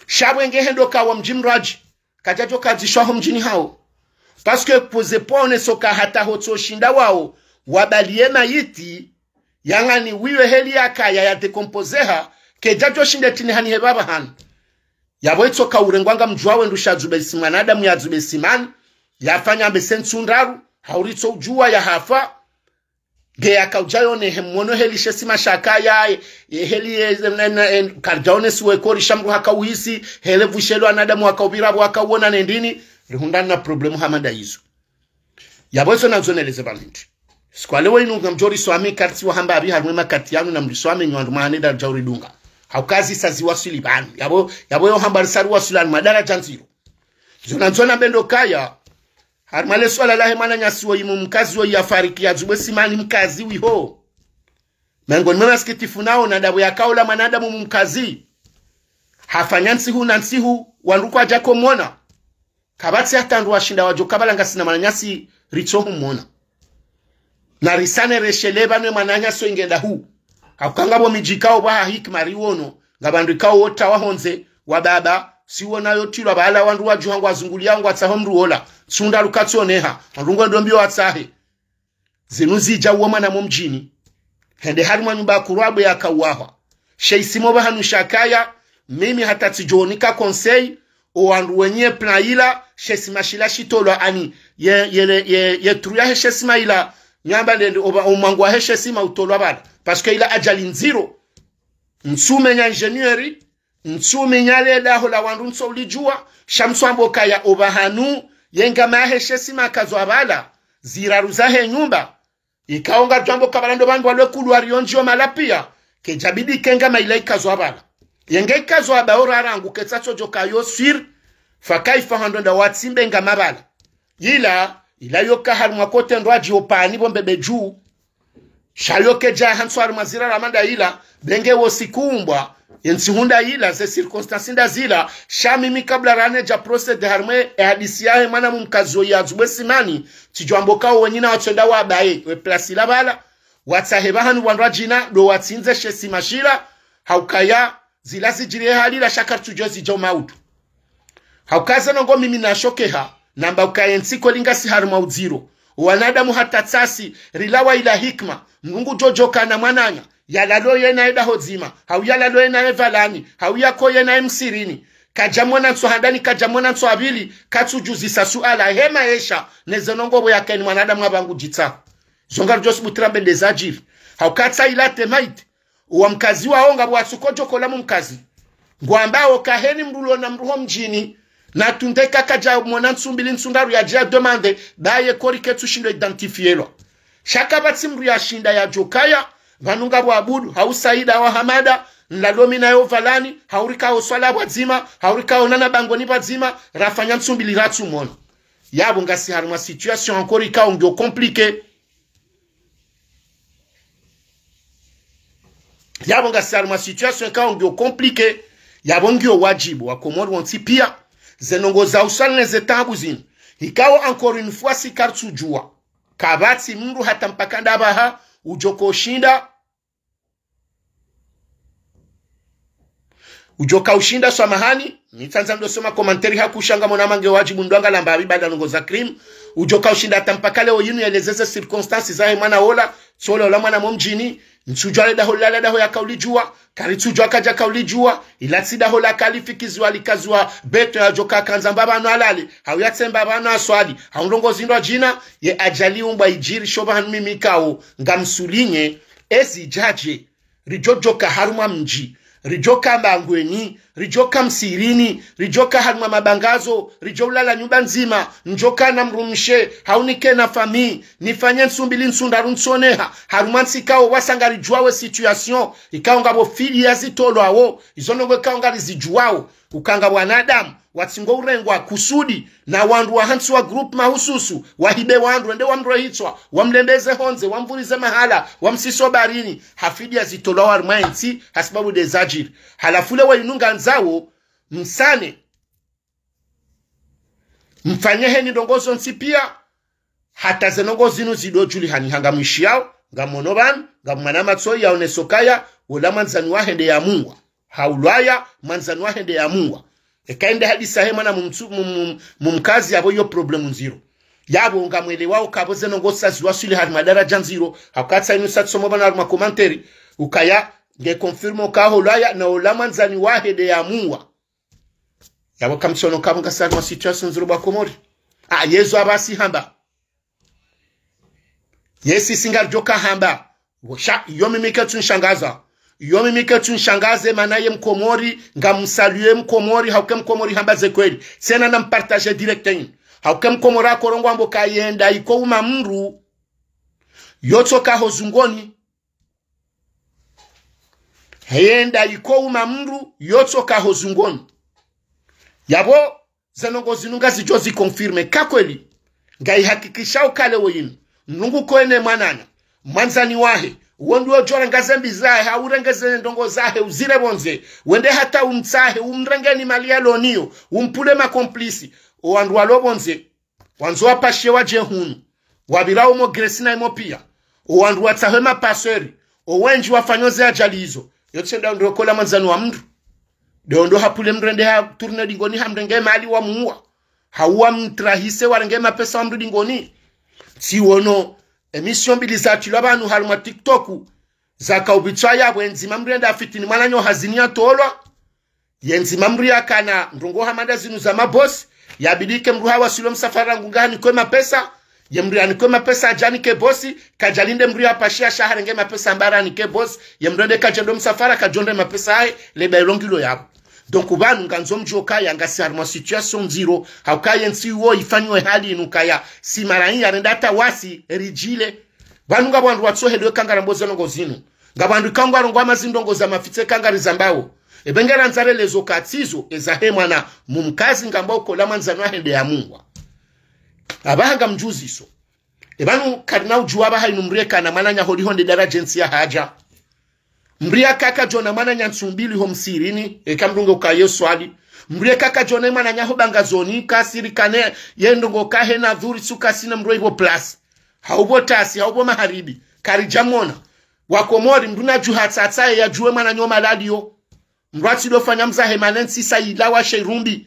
Sha pvwenge hendo kawa mdji mradji, kadjadjo kadzishwa ho mdjini hao. Parce que poze pvwa oneso ka hata hotso shinda wao, wabaliye mayiti, yangani wiwe heli yakaya ya décomposeha, kedjadjo shinde tini hani he pvapva hanu. Yapvo itsoka urengwa ngamdjuwa wendru sha dzube isi mwanadamu yadzube simani, yafanya mbe se ntsu ndraru, hauritso udjuwa yahafa, nge yakaudja yone he mwono heli she sima shakaya, ye, ye heli ye, ne, ne, en, karidja onesiwa ye kori sha mdru hakauhisi, hele pvushelwa wanadamu wakaupvira pvo wakauona ne ndini, rihundrana na problemu hama nda izo. Yapvo izo nandzo neleze pvanu ndi. Siku ya leo inu ngamdjo riswami kartsi wahamba apvi harimwa ye makati yanu na mriswami nyi wandru mwahaneda ridja uridunga. Hauka zisa ziwaswili pvanu. Yapvo, yapvo yo hamba risa riwaswili harimwa daradja ndziro. Zo nandzo nambe ndo kaya, harimwa le suala lahe mwananyasi woyi mumkazi woyi yafariki yadzubwe simani mkazi wiho. Mengoni mwe masikitifu nawo na ndapvo yakaula mwanadamu mumkazi. Hafanya ntsihu na ntsihu, wandru kwadjako mwona. Kapvatsi hata ndru washinda wadjo kabala ngasina mwananyasi ritso humwona. Na risane reshele pvanu ye mwananyasi wo ingenda hu. Hauka ngapvo midji ikao pvaha hikima riwono, ngapvo wandru ikao wota wahondze, wababa, siwona yo tilwa pvala wandru wadjuha ngwazunguliya ngwatsaho mdru wola, ntsu ndraru katsoneha, wandru ngwendo mbio watsahe. Zinu zidja uwo mwana mo mdjini. Hende harimwa nyumba ya kurwabwe yakauwahwa. She isima pvahanu shakaya, mimi hata tsidjo nika conseil, o wandru wenyi ye plan ila, she sima shila shitolwa ani, ye, ye, ye, ye, ye trou yahe she sima ila, nyamba ndende, oba, o mwango wahe she sima utolwa pvala. Parce que ila ajali ndziro. Ntsu menya ingénieur, ntsu menya le daho la wandru ntsu ulidjuwa, sha mswambo kaya opvahanu, ye ngama yahe she sima kazwa pvala, ziraru zahe nyumba. Ikao ngaridjo amba ka pvala ndo pvandru walwe kulu wariyo ndjiyo mala pia, kedjabidi ke ngama ila ikazwa pvala. Ye nge ikazwa pvala ora rangu ketsatsodjo kayo sûr, fa kaifa hando nda watsimbe ngama pvala. Ila, ila yoka harimwa kote ndo adji opvani pvo mbebe dju, sha yo kedja hantswa harimwa zira ramanda ila, be nge wo sikumbwa, ye ntsihu nda ila, ze circonstances nda zila, sha mimi kabla rane dja procéder harimwa ye hadisi yahe mwana mumkazi wo yadzubwe simani, tsidjo amba ka wo wenyina watswenda wabaye, we place ila pvala, watsahe pvahanu pvandru adjina, ndo watsindze she sima shila, haukaya, zila zidjiri ye hali ila sha karitsudjuwa zidja umaudu. Hauka ze ndrongoo mimi nashokeha, namba ukaya ye ntsi kweli ngasi harimwa udziro. Wanadamu hata tsasi, rilawa ila hikima, Mngu djodjo kana mwananya, yalalo yena ye daho dzima, hau yalalo yena ye pvalani, hau yako yena ye msirini. Kadjamwona ntsu handani, kadjamwona ntsu apvili, katsudjuzisa suala, he maesha, ne ze ndrongoo pvo yakeni mwanadamu apvangu djitsaho. Zo ngaridjo subutu rambe nde zadjiri. Hauka tsa ila temaiti, wa mkazi wawo ngapvo watsukodjo kola mumkazi. Ngwambao kaheni mdru lona mdru ho mdjini, na tunde ka kadjamwona ntsu mbili ntsu ndraru yadje ya demande, ba ye kori ketsushindo identifielwa. Sha kapvatsi mdru yashinda yadjo kaya, pvanu ngapvo Abudu, hau Saida, hau Hamada, nlalo mi nayo pvalani, hau rikao swala pvwadzima, hau rikao nana bangoni pvwadzima, rafanya ntsu mbili ratsumwona. Yapvo ngasi harimwa situation encore ikao ngiyo compliqué. Yapvo ngasi harimwa situation ikao ngiyo compliqué, yapvo ngiyo wadjibu wa Komori wontsi pia, ze ndrongoo za uswali ne ze taabu zinu. Ikao encore une fois si karitsudjuwa. Kapvatsi mdru hata mpaka ndapvaha, udjo ko ushinda, udjo ka ushinda swamahani, mi tsandza ndo soma commentaire hakusha ngamwona mange wadjibu ndo angalamba apvi baada ndrongoo za crime. Udjo ka ushinda hata mpaka leo yinu yeleze ze circonstances zahe mwana wola, tsola ola mwana mo mdjini, Ntsudjuwa le daho lala daho yaka ulidjuwa, karitsudjuwa kadja ka ulidjuwa, ila tsi daho laka lifikiziwa likaziwa beto yadjoka kandza mba pvanu alale, hau yatsemba pvanu aswali, hau ndrongo zindru adjina, ye ajali umbwa idjiri sho pvanu mimi kao, ngamsulinye, ezi djadje, ridjo djoka harumwa mdji, ridjo ka Mbangweni, ridjo ka msirini, ridjo ka harumwa mabangazo, ridjo ulala nyumba ndzima, ndjo ka na mdrumshe, hau nike na fami, nifanye ntsu mbili ntsu ndraru ntsoneha, harumwa ntsi kao wasa ngaridjuwao situation, ikao ngapvo fidiya zitolwao, izo ndrongo ikao ngarizidjuwao, uka ngapvo wanadamu, watsingo urengwa kusudi, na wandru wa hantsi wa groupe mahususu, wahibe wandru, wende wamrohe hitswa, wamlembeze hondze, wamvurize mahala, wamsiso baharini, ha fidiya zitolwao harumwa entsi, hasibabu de zadjiri. Halafu le wayinu ngandzao, msane, mfanye heni ndrongo zontsi piya, hata ze ndrongo zinu zidodjulihana ha ngamwishiyao, ngamwono pvanu, ngamwona matso yaoneso kaya, wola mwandzani wahe nde ya muwa. Haulwaya, mwandzani wahe nde ya muwa. Eka ende hadisa he mwana mumtsu-, mum-, mum-, mumkazi yapvo iyo problème ndziro. Yapvo ngamwelewao kapvo ze ndrongo sa ziwaswili harumwa daradja ndziro, hauka tsa inu sa tsomo pvanu harumwa commentaire, ukaya, nge confirme uka haulwaya, na wola mwandzani wahe nde ya muwa. Yapvo kamtsono kapvo ngasi harumwa situation ndziro bo Wakomori. Ah, yezo apvasi hamba. Yesi singaridjoka hamba. Sha, iyo mimi ketsu nishangaza. Iyo mimi ketsu nishangaze, mana ye Mkomori, ngamsaluwe Mkomori, hauka Mkomori hamba ze kweli. Tsena nampartage direct inu. Hauka Mkomori akorongoa mbo ka yenda iko uma mdru, yotsoka ho zungoni. Heyenda iko uma mdru, yotsoka ho zungoni. Yapvo, ze ndrongo zinu ngazidjo zi confirme. Ka kweli, ngayihakikishao uka le woyinu, mdru ngu ko ene mwananya, mwandzani wahe, wo ndo udjo renga ze mbi zahe, hau urenge ze ndrongo zahe, uzire pvondze, wende hata umtsahe, umrenge ni mali yalo nayo, umpvule ma complices, owandru walo pvondze, wandzo wapashe wadje hunu. Wapvira omo Grèce na imo piya. Owandru watsahe mapaseri. Owendji wafanyao ze ajali izo. Yotsi nda ndo kola mwandzani wa mdru. Nde ondo hapvule mdru ende ha tourne dingoni hamrenge mali wamuwa. Hau wamtrahise warenge mapesa wa mdru dingoni. Tsi wono. Émission mbili zatilwa pvanu harumwa TikTok. Zaka upvitswa yapvo ye ndzima mdru ende afitini mwananya hazini yatolwa. Ye ndzima mdru yakana ndrongo hama nda zinu za mabosi, yabidi ke mdru hawaswili msafara ngu ngahanikwe mapesa, ye mdru yanikwe mapesa adjanike bosi, kadjalinde mdru yapashiya sha harenge mapesa amba ranike bosi, ye mdru ende kadjendo msafara kadjonde mapesa yahe, leba ilongilo yapvo. Donc pvanu ngandzo mdjuwe ukaya ngasi harumwa situation ndziro, hauka ye ntsi wo ifanywe hali inu kaya, si mara inu yarenda hata wasi, ridjile. Pvanu ngapvo wandru watsohelewe ka ngarambo ze ndrongo zinu. Ngapvo wandru ikao ngwarongoa mazindrongo za mafitse ka ngarizambao. Ebe ngarandza relezo katsizo, eza he mwana mumkazi ngamba ukola mwandzani wahe nde ya muwa. Apvaha ngamdjuziso. Epvanu karina udjuwa apvaha inu mdru yekana mwananya holiho nde daradja entsi yahadja. Mdru yaka kadjona mwananya ntsu mbili ho msirini, eka mdru nge ukaye swali. Mdru yeka kadjona mwananya ho bangazoni, kasiri kane, ye ndrongo kahe na dhuri tsu kasina mdru ipvo place. Haupvo tasi, haupvo maharibi. Karidja mwona. Wakomori, mdru nadjuha tsatsaye yadjuwe mwananya o malaliyo. Mdru atsidofanya mzahe mana entsi sa ilawa she irumbi.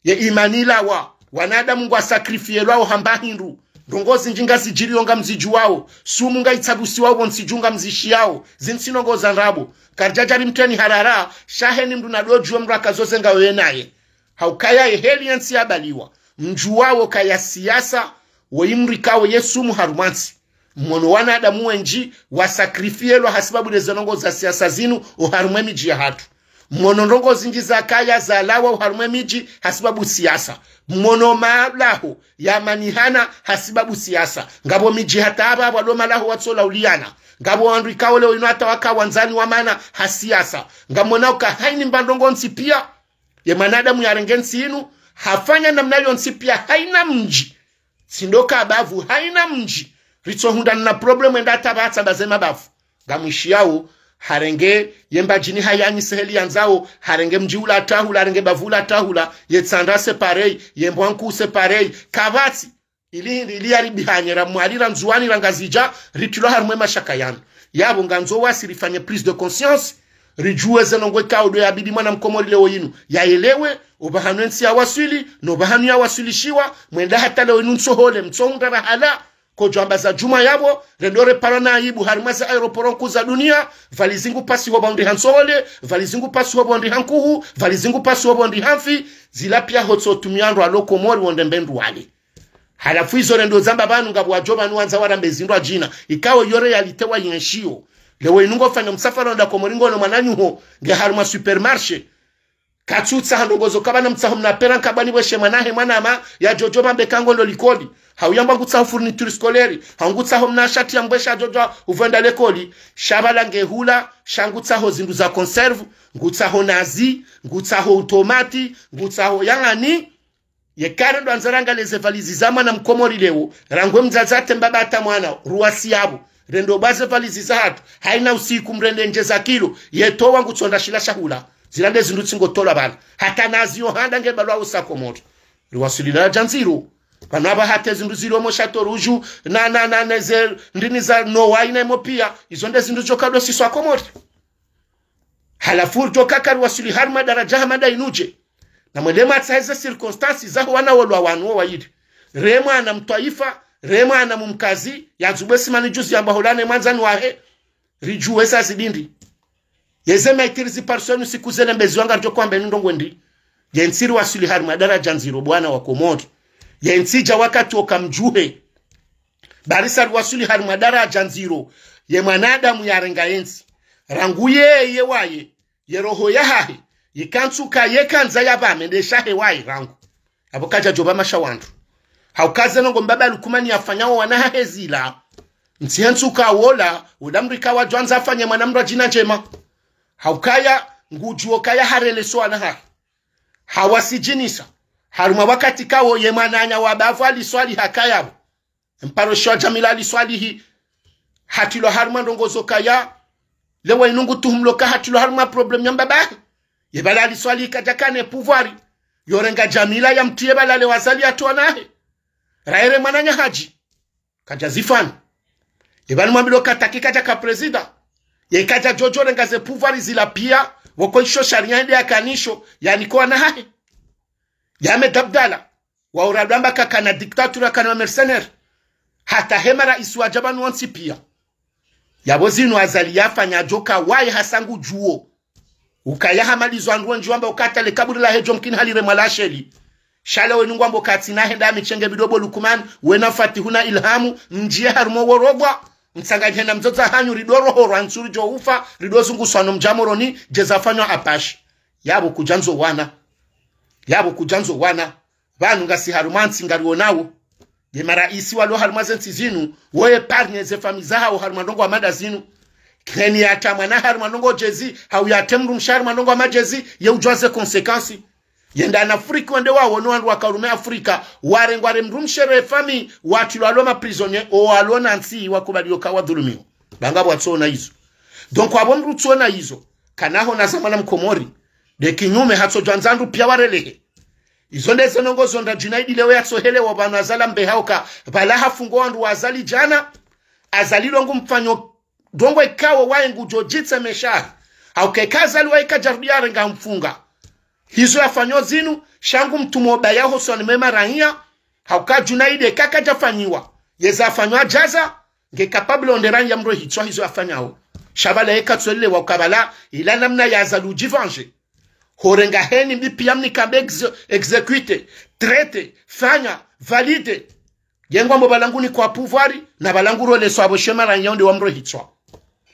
Ye imani ilawa. Wanadamu ngwa sacrifielwao hamba hindru. Ndrongo zindji ngazidjiriyo ngamzidjuwao. Sumu ngaitsabusiwao pvo ntsi dju ngamzishiyao. Zinu tsi ndrongo za ndrabo. Karidjadja rimtreni harara. Sha heni mdru nadodjuwe mdru akazoze ngawe naye. Haukaya ye heli yentsi yabaliwa. Mdjuwao kaya siasa, wo imrikao ye sumu harumwa ntsi. Mwono wanadamu wendji wasacrifielwa hasibabu de ze ndrongo za siasa zinu oharumwa emidji yahatru. Mwono ndrongo zindji zakaya zalawa oharumwa emidji hasibabu siasa. Mwono malaho yamanihana hasibabu siasa. Ngapvo midji hata apvapvo walo malaho watsola uliyana. Ngapvo wandru ikao leo inu hata waka wandzani wamana ha siasa. Ngamwona uka haini mba ndrongo ntsi piya. Ye mwanadamu yarenge ntsi inu, hafanya namna yontsi piya haina mdji. Tsi ndo ka bavu, haina mdji. Ritsohundrana na problème enda hata pvatsa mba ze mabavu. Ngamwishiyao, harenge, ye Mbadjini hayanyise heli yandzao, harenge mdji ula tahula, harenge bavu ula tahula, ye Tsandra c'est pareil, ye Mbwankuu c'est pareil, kapvatsi. Ili, ili yaribihanye ra Mwali ra Ndzuwani ra Ngazidja, ritrilwa harumwa emashaka yanu. Yapvo ngandzo wasi rifanye prise de conscience, ridjuwe ze ndrongo ikao ndo yabidi mwana mkomori leo inu yaelewe, opvahanu entsi yawaswili, no pvahanu yawaswilishiwa, mwenda hata leo inu ntsohole, mtsohundra rahala, Kodjwamba za djumwa yapvo, rendo reparwa na aibu harimwa ze aéroport nkuu za dunia, valizi ngu pasi ho pvondri ha ntsohole, valizi ngu pasi ho pvondri ha nkuhu, valizi ngu pasi ho pvondri ha mfi, zila pia hotso tumia ndro alo Komori wonde mbe ndru wale. Halafu izo rendo zamba pvanu ngapvo wadjo pvanu wandza warambe zindru adjina. Ikao yo réalité wa yenshio. Lewo inu ngo fanya msafara wenda Komori ngono mwananyaho, nge harimwa supermarché. Katsutsaha ndrongo zo kapvana mtsaho mna pera nkabwani bweshe mwana he mwana ama ya djodjo pvambe ka ngondo likoli. Hau yamba ngutsaho fourniture scolaire, hau ngutsaho mna shati ya mbwesha djodjo upvenda likoli. Sha pvala nge hula, sha ngutsaho zindru za conserve, ngutsaho nazi, ngutsaho utomati, ngutsaho yangani. Yeka rendo andza rangalie ze valizi za mwana mkomori lewo, rangu e mdzadze ate mbaba ata mwana, ruwasi yapvo. Rendo bwa ze valizi zahatru, haina usiku mrende ndje za kilo, yetowa ngutsonda shila shahula. Zila nde zindru tsi ngo tolwa pvala. Hata nazi yo handa nge balwa usa Komori. Ruwaswili la djandziro. Pvanu apva hata zindru zilio mo Château Rouge, na, na, na, na ze, ndini za Noa ina imo pia. Izo nde zindru djo kado siswa Komori. Halafu ridjo kaka riwaswili harimwa daradja hama nda inu dje. Na mwende mwatsahe ze circonstances zaho wana wolwa wanu wo wayili. Re mwana mtwaifa, re mwana mumkazi, ya dzubwe simani juzi yamba holane mwandzani wahe, ridjuwe sa zidindi. Yeze maîtrise par son siku zele mbezi wanga ridjo kwamba inu ndrongo ndi. Yentsi riwaswili harimwa daradja ndziro bwana wa Komori. Yentsi dja wakati oka mdjuhe. Bari sa riwaswili harimwa daradja ndziro, ye mwanadamu yarenga yentsi. Rangu yeye waye, ye roho yahahe, yikantsuka yekandza yapvame nde shahe waye rangu. Apvo kadja djopva masha wandru. Hauka ze ndrongo mbaba Lukumani yafanya wo wana hahe zila. Ntsi hentsuka wola, ula mdru ika wadjwandza afanye mwana mdru adjina ndjema. Haukaya, ngudjuo kaya hareleso wana hahe. Hawasidjinisa. Harumwa wakati kawo ye mwananya wa bavu aliswali hakaya pvo. Mparo shwa Jamila aliswalihi. Hatilwa harumwa ndrongo zo kaya. Lewo inu ngu tuhumlo ka hatilwa harumwa problème ya mbabahe. Ye pvala aliswalihi kadja kana e pouvoir. Yorenga Jamila yamtriye pvala lewo Azali yatwanahe. Raere mwananya hadji. Kadja zifanya. Ye pvanu mwambilwa ka taki kadja ka président. Ye kadja djodjo renga ze pouvoir zila pia, woko isho sharia ende yakanisho, yani ko wana hahe. Ya Ahmed Abdallah, wa uradwamba kakana dictature kana wa mercenaire. Hata hema raisi wadja pvanu wontsi pia. Yapvo zinu Azali yafanya djoka waye hasa ngudjuo. Ukaya hamalizo wandru wendji wamba uka hata le kaburi lahe djo mkini haliremwa lasheli. Sha lewo inu ngwambo katsina henda ya mitsenge bidobo Lukumani, wena Fatihu na Ilhamu, mdjiye harumwa wo rovwa, mtsanganyihena mdzodza hanyu rido rohorwa ntsu ridjo ufa, rido zunguswa no mdja Moroni, dje zafanywa Apashi. Yapvo kudjandzo wana. Yapvo kudjandzo wana. Pvanu ngasi harumwa ntsi ngarionawo. Ye maraisi walo harumwa ze ntsi zinu, wo épargne ze fami zahawo harumwa ndrongo wa mada zinu. Keni yata mwana harumwa ndrongo djezi, hau yate mdrumshe harumwa ndrongo wa madjezi, ye udjwa ze conséquences. Yenda ana Afrika wende wawono wandru waka urume Afrika, warengwa re mdrumshe re fami, watilwa alo ma prisonniers, o walo na ntsi wakubali yoka wadhulumiwa. Banga pvwatsona izo. Donc, apvo mdru tsona izo, kanaho na za mwana mkomori, de kinyume hatsodjwandza ndru pia warelehe. Izo nde ze ndrongo zo nda Junaidi lewo yatsohelewa pvanu Azali ambe hauka, pvala hafungwa wandru wa Azali djana, Azali longu mfanyo ndrongo ikawo waye ngudjo djitsemesha. Hauka eka Azali waye kadjarudi yarenga mfunga. Hizo yafanyo zinu, sha ngu mtumo baya hosoni mwe maraiya, hauka Junaidi eka kadjafanyiwa. Yeza afanywa djaza, nge capable onde raiya mro hitswa hizo yafanyawo. Sha pvala yeka tswelewa uka pvala, ila namna ya Azali udjivenger. Horenga heni mbi pia mnika mbe exe-, exécuter, traiter, fanya, valider. Ye ngwambo pvala ngunikwa pouvoir, na pvala nguroleswa apvo she maraiya onde wa mro hitswa.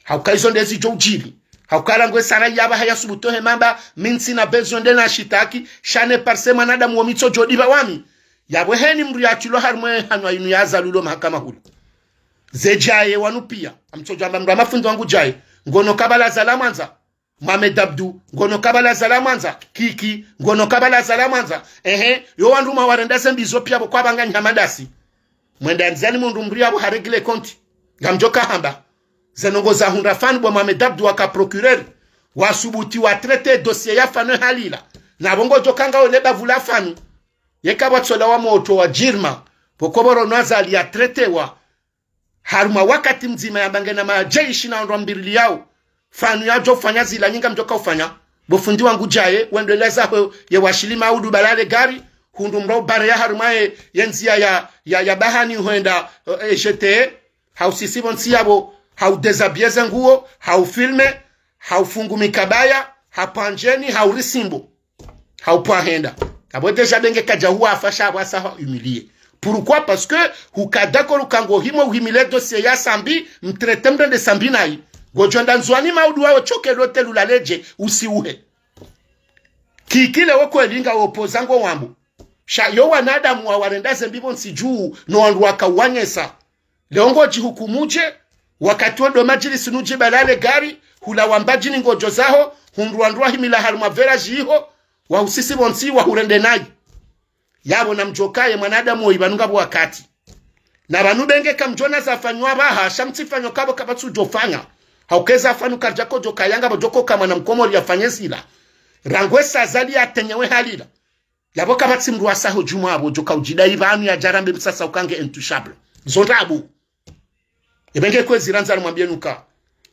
Hauka izo nde zidjo udjiri. Hauka rangu e sara yapva haya subutu he mamba, mi ntsina besoin nde na shitaki, sha ne parce que mwanadamu wo mi tsodjo dipva wami. Yapvo heni mdru yatilwa harumwa e hanwa inu ya Azali ulo mahakama hula. Ze djaye wanu pia, amtsodjwamba mdru wa mafundi wangu djaye, ngono ka pvala Azali amwandza. Mohamed Abdou, ngono ka pvala Azali amwandza. Kiki, ngono ka pvala Azali amwandza. Ehe, yo wandru mwawarenda ze mbi zo pia pvo kwapvanga nyamadasi. Mwenda ndzani mundru mdru yapvo ha régler compte. Ngamdjoka hamba. Ze ndrongo za hundra fanu bo Mohamed Abdou waka procureur. Wasubuti wa traiter dossier ya fanu halila. Na pvo ngodjoka ngawo le bavu la fanu. Yeka pvwatsola wa moto wa jirma. Pvo koboro no Azali ya traitewa. Harumwa wakati mdzima yamba ngena majeshi na wandru wa mbirili yawo. Fanu yadjo fanya zila nyi ngamdjoka ufanya. Bo fundi wangu djaye, wendo eleza hwe ye washili maudu balale gari, hundru mrao bare ya harumwa ye, ye ndzia ya, ya, ya bahari hwenda, eh, E G T, hausisi pvontsi yapvo, haudéshabiller ze nguo, haufilmer, haufungu mikabaya, hapvandjeni, haurisimbo. Haupvwa henda. Apvo déjà benge kadja huwa afasha apvwasa ha humilier. Pourquoi ? Parce que hukadako lukango himo uhimile dossier ya Sambi, mtraiter mrende Sambi nayi. Ngodjo enda Ndzuani maudu wawe choke lote lulaledje, usiuhe. Kikile wo kweli nga opposant ngo wambo. Sha yo wanadamu wa warenda zembi pvontsi dju, no wandru wakawanyesa. Leo ngodjihukumudje, wakati wo ndo madjilisi nudjibalale gari, hula wamba djini ngodjo zaho, hundru wandru wahimila harumwa vela djiho, wahusisi pvontsi wahurende nayi. Yapvo namdjokaye mwanadamu woyi pvanu ngapvo wakati. Na pvanu benge kamdjona zafanywa pvaha, sha mtsifanyo kapvo kapvatsu djofanya. Haukeza afanu karidjako djoka yanga pvo djoko kamwana mkomori yafanye zila. Rangu esa zali yatenyewe halila. Yapvo kapvatsi mndru wasaho djumwa apvo djoka udjidai pvanu yadjarambe msasa ukange intouchable. Zo ndrabo. Ebe nge kwezi randza nimwambie nuka.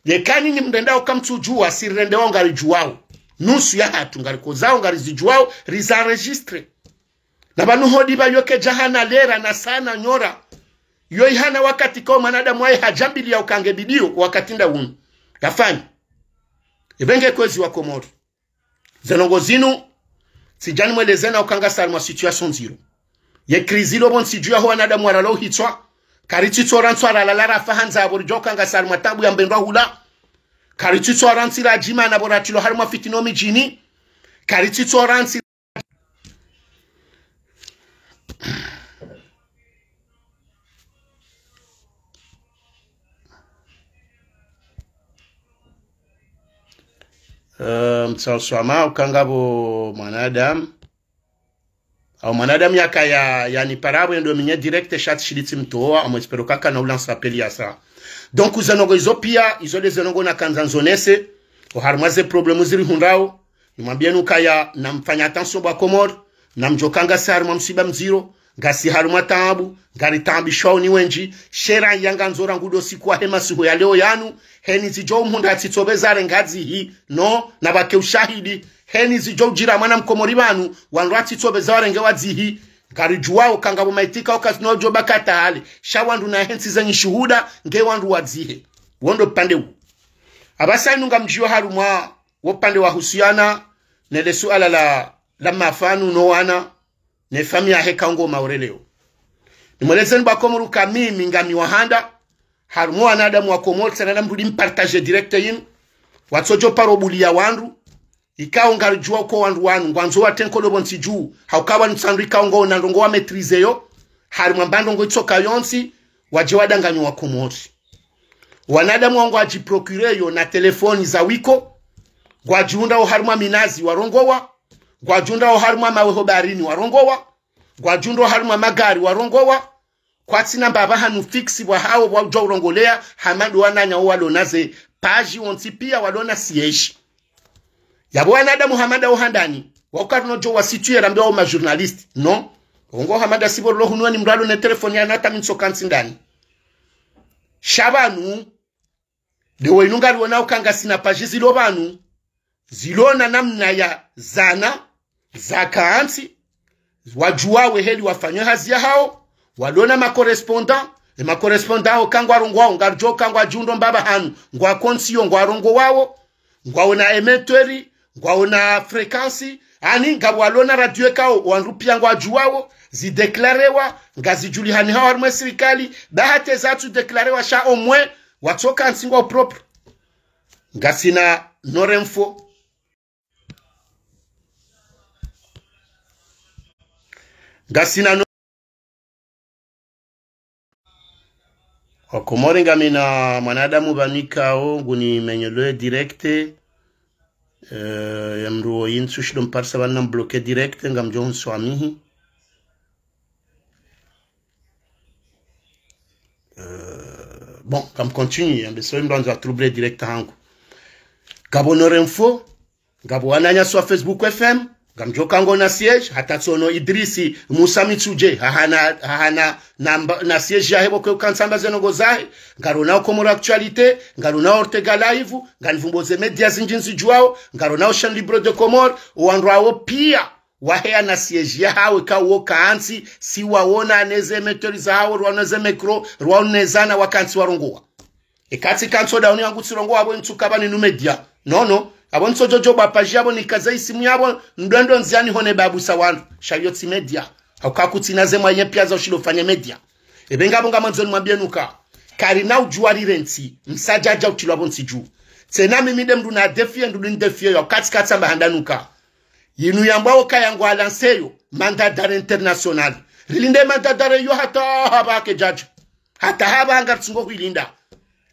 Yeka nyinyi mrendao kamtsudjuwa, si rirendao ngaridjuwao. Nusu ya hatru ngarikozao ngarizidjuwao, riza enregistrer. Na pvanu hodi pva yoke djahana lera na sana nyora. Yo ihana wakati kao mwanadamu waye hadjambiliya ukange bidiyo wakati nda unu. Yafanya. Ebe nge kwezi wa Komori. Ze ndrongoo zinu, tsidja nimweleze na uka ngasi harimwa situation ndziro. Ye crise ilo pvontsi dju yaho wanadamu warala uhitswa, karitsitsora ntsu warala la rafa handza apvo ridjo uka ngasi harimwa tabu ya mbendwa hula, karitsitsora ntsi radjima na pvo ratrilwa harimwa fitina omidjini, karitsitsora ntsi Eh, mtsauswama, uka ngapvo mwanadamu. Au mwanadamu yaka ya, yanipara apvo yendo minye direct sha tsishilitsi mtowa, amwe espero kaka na ulansa appel yasa. Donc, ze ndrongoo izo pia, izo nde ze ndrongoo nakandza nzonese, oharimwa ze problème zirihundrao, nimwambie nuka ya, namfanya attention bo wa Komori, namdjo uka ngasi harimwa msiba mdziro, ngasi harimwa taabu, ngaritaabishwao ni wendji, shera yanga ndzora ngudo siku wahe masihu ya leo yanu, heni zidjo umhundra atsitsopveza arenge adzihi, no, na pvake ushahidi, heni zidjo udjira mwana mkomori pvanu, wandru atsitsopveza warenge wadzihi, ngaridjuwao uka ngapvo maiti kao kazina udjo baki hata hale, sha wandru na hentsi zenyi shuhuda, nge wandru wadzihe. Wo ndo upande wu. Apvasa inu ngamdjiyo harumwa, wo upande wahusiana, nele suala la, la mafanu no wana, ne famiyi yahe kao ngo Maore leo. Nimwelezeni bo wa Komori uka mimi ngami wa handa, harimwa wanadamu wa Komori, tsena namrudi mpartage direct yinu, watsodjo paro buliya wandru, ikao ngaridjuwa uka wandru wanu, ngwandzo watenko lo pvontsi dju, hauka wanu tsi wandru ikao ngwaona ndrongoo wa maîtriser yo, harimwa mba ndrongoo itsoka yontsi, wadje wadanganye wa Komori. Wanadamu wanu ngwadjiprocurer yo na telefoni za wiko, ngwadjihundra oharimwa minazi warongowa, ngwadjihundra oharimwa mawe ho baharini warongowa, ngwadjihundra oharimwa magari warongowa, kwatsina mbapvi hanu fixe pvwahao pvwadjo urongoleya, hama ndo wananya wo walona ze page wontsi pia walona siège. Yapvo wanadamu hama nda wo handani, wauka rinodjo wa situer rambe wo ma journaliste. Non. Ongo hama nda sipvo rilo hunu ni mndru alo ne telefoni ya nata mi ntsoka ntsi ndani. Sha pvanu, nde wo inu ngariona uka ngasina page zilo pvanu, zilona namna ya zana, zaka ntsi, wadjuwawe heli wafanye hazi yahao, walona ma correspondant, e ma correspondant hao ka ngwarongowao, ngaridjo uka ngwadjihundro mbapvi hanu, ngwako ntsi yo ngwarongowao, ngwaona émetteur, ngwaona fréquence, ani ngapvo walona radio ikao, wandru pia ngwadjuwao, zidéclarewa, ngazidjulihani hao harimwa sirikali, ba hata zatsu déclarewa sha omwe, watsoka ntsi ngwao propre. Ngasina Nord Info. Ngasina no-, Wakomori ngamina mwanadamu pvanu ikao, nguni menyelo ye direct, eh, ya mndru wo yintsu shido mparisa pvanu na mbloquer direct, ngamdjo hunswamihi. Euh, bon, ngam continue, ambe so mndru andzo trouble direct hangu. Ngapvo Nord Info, ngapvo wananyasi wa Facebook F M, ngamdjo uka ngwaona siège, hata tsono Idrisi Musa Mitsudje, hahana, hahana, namba, na siège yahe pvo kwe uka ntsamba ze ndrongoo zahe, ngarona wo Comores Actualité, ngarona wo Ortega Live, nganivumbo ze média zindji nzidjuwao, ngarona wo Chaîne Libre de Comores, owandru wawo pia, Waheya na siège yahawo, ka wo kantsi, si wawona neze meteur zahawo, rwaoneze micro, rwaonezana wakantsi warongowa. Ekatsi kantsi odaoni yangu tsirongowa, abo ntsuka ba ninu média. Non, non. Abo ntsodjodjo ba page yabo nikaze isimu yabo, ndwendo ndziani hone babu sa wandru. Sha iyo tsi média. Hauka kutsina ze moyens pia za ushilo fanye média. Ebe ngapvo ngamwandzo nimwambiyeni uka. Karina udjuwa rirentsi, msadjadja utilwa pvo ntsi dju. Tsena mimi nde mndru na défier, ndru ni défier yo, katsi katsi amba handa nuka. Yinu yambwawo ka yangu alanceyo, mandat d'arrêt international. Rilinde mandat d'arrêt yo hata hapvaha kedjadja. Hata hapvaha ngaritsungo hwilinda.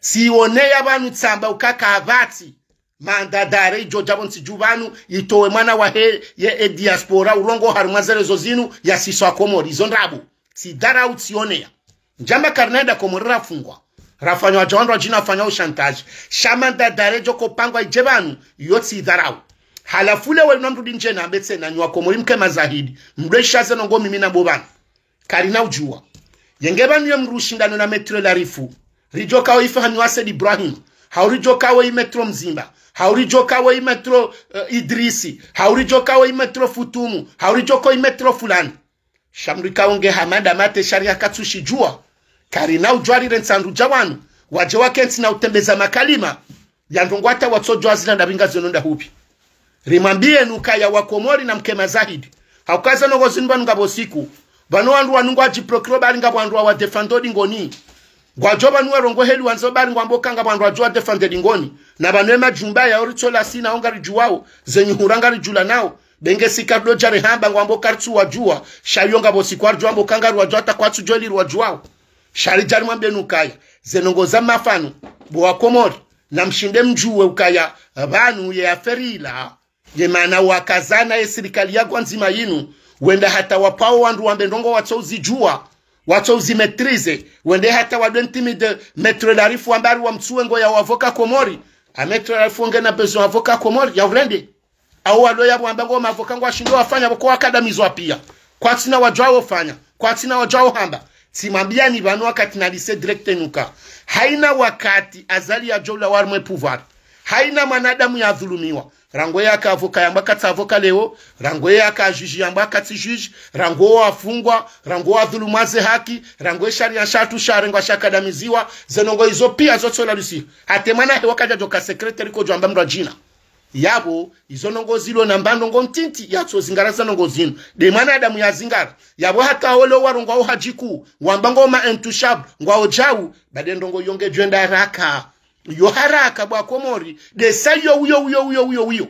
Tsiwoneya pvanu tsamba uka kapvatsi mandat d'arrêt idjodja pvo ntsi dju pvanu, itowe mwana wahe ye, e diaspora, urongowa harumwa ze réseaux zinu, yasiswa Komori. Izo ndrabo. Tsidharau, tsioneya. Ndjamba karina enda Komori rafungwa. Rafanywa dja wandru wadjina wafanywa ushantaji. Sha mandat d'arrêt djo kopangwa idje pvanu, iyo tsidharau. Halafu leo wena mndru ndje nambe tsena nyi wa Komori mke mazahidi. Mdwe ishaze nongo mimi na bo pvanu. Karina udjuwa. Yenge pvanu ye mndru ushindano na Maître Larifu. Ridjo kawo ifahanyiwa Said Ibrahim. Hau ridjo kawo i Maître Mzimba. Hau ridjo kawo i Maître, eh, Idrisi. Hau ridjo kawo i Maître Futumu. Hau ridjo kawo i Maître fulani. Sha mndru kawo nge Hamada Mate sharia katsushidjuwa. Karina udjuwa rirentsa ndru dja wanu. Wadje wakentsi na utembeza makalima. Ya ndrongo hata watsodjuwa zila ndapvi ngazo nonda hupvi. Rimwambiyeni ukaya wa Komori na mke mazahidi. Hauka ze nongo zinu pvanu ngapvo siku. Pvanu wandru wanu ngwadjiproclamer bari ngapvo wandru wa wadéfendre dingoni. Ngwadjo pvanu werongowa heli wandzo bari ngwambo ka ngapvo wandru wadjo wadéfendre dingoni. Na pvanu ye majumba ya oritsola sina wo ngaridjuwawo. Ze nyuhura ngaridjulanao. Be nge si karidjo dja rihamba ngwambo karitsuwadjuwa. Sha iyo ngapvo siku waridjo wambo ka ngariwadjuwa hata kwatsudjo eli riwadjuwawo. Sha ridja rimwambiyeni ukaya. Ze nongo za mafanu. Bo wa Komori. Na mshinde mdjuwe ukaya. Pvanu ye affaire ila. Ye mana wakazana ye sirikali ya gwandzima yinu, wenda hata wapvawo wandru wambe ndrongo watsouzidjuwa, watsouzimaîtriser, wende hata wadwe intimider Maître Larifu wambe ari wamtsuwe ngo ya wavoka Komori. A Maître Larifu ngena besoin avoka Komori, ya urende. Au walo ya wamba ngo mavoka ngwashindo wafanya, pvoko wakadamizwa pia. Kwatsina wadjuwao fanya, kwatsina wadjuwao hamba. Tsimwambiyani pvanu wakati na lycée direct nuka. Haina wakati Azali yadjo ulawa harumwa ye pouvoir. Haina mwanadamu yadhulumiwa. Rangu ye yaka avoka yambwa katsi avoka leo, rangu ye yaka juge yambwa katsi juge, rangu wo wafungwa, rangu wo wadhulumwa ze haki, rangu ye sharia shatru sharengwa shakadamiziwa, ze nongo izo pia zotsolalusiha. Hata mwana hewa kadjadjo ka secrétaire kodjo amba mndru adjina. Yapvo, izo nongo zilo namba ndrongo ntiti yatsozingara za nongo zinu. De mwanadamu yazingara. Yapvo hata wole warongowa wo hadjiku, wamba ngo ma intouchables, ngwawo djau, bade ndrongo iyo ngedjo enda haraka. Iyo haraka bo wa Komori, de sa iyo, iyo, iyo, iyo, iyo, iyo.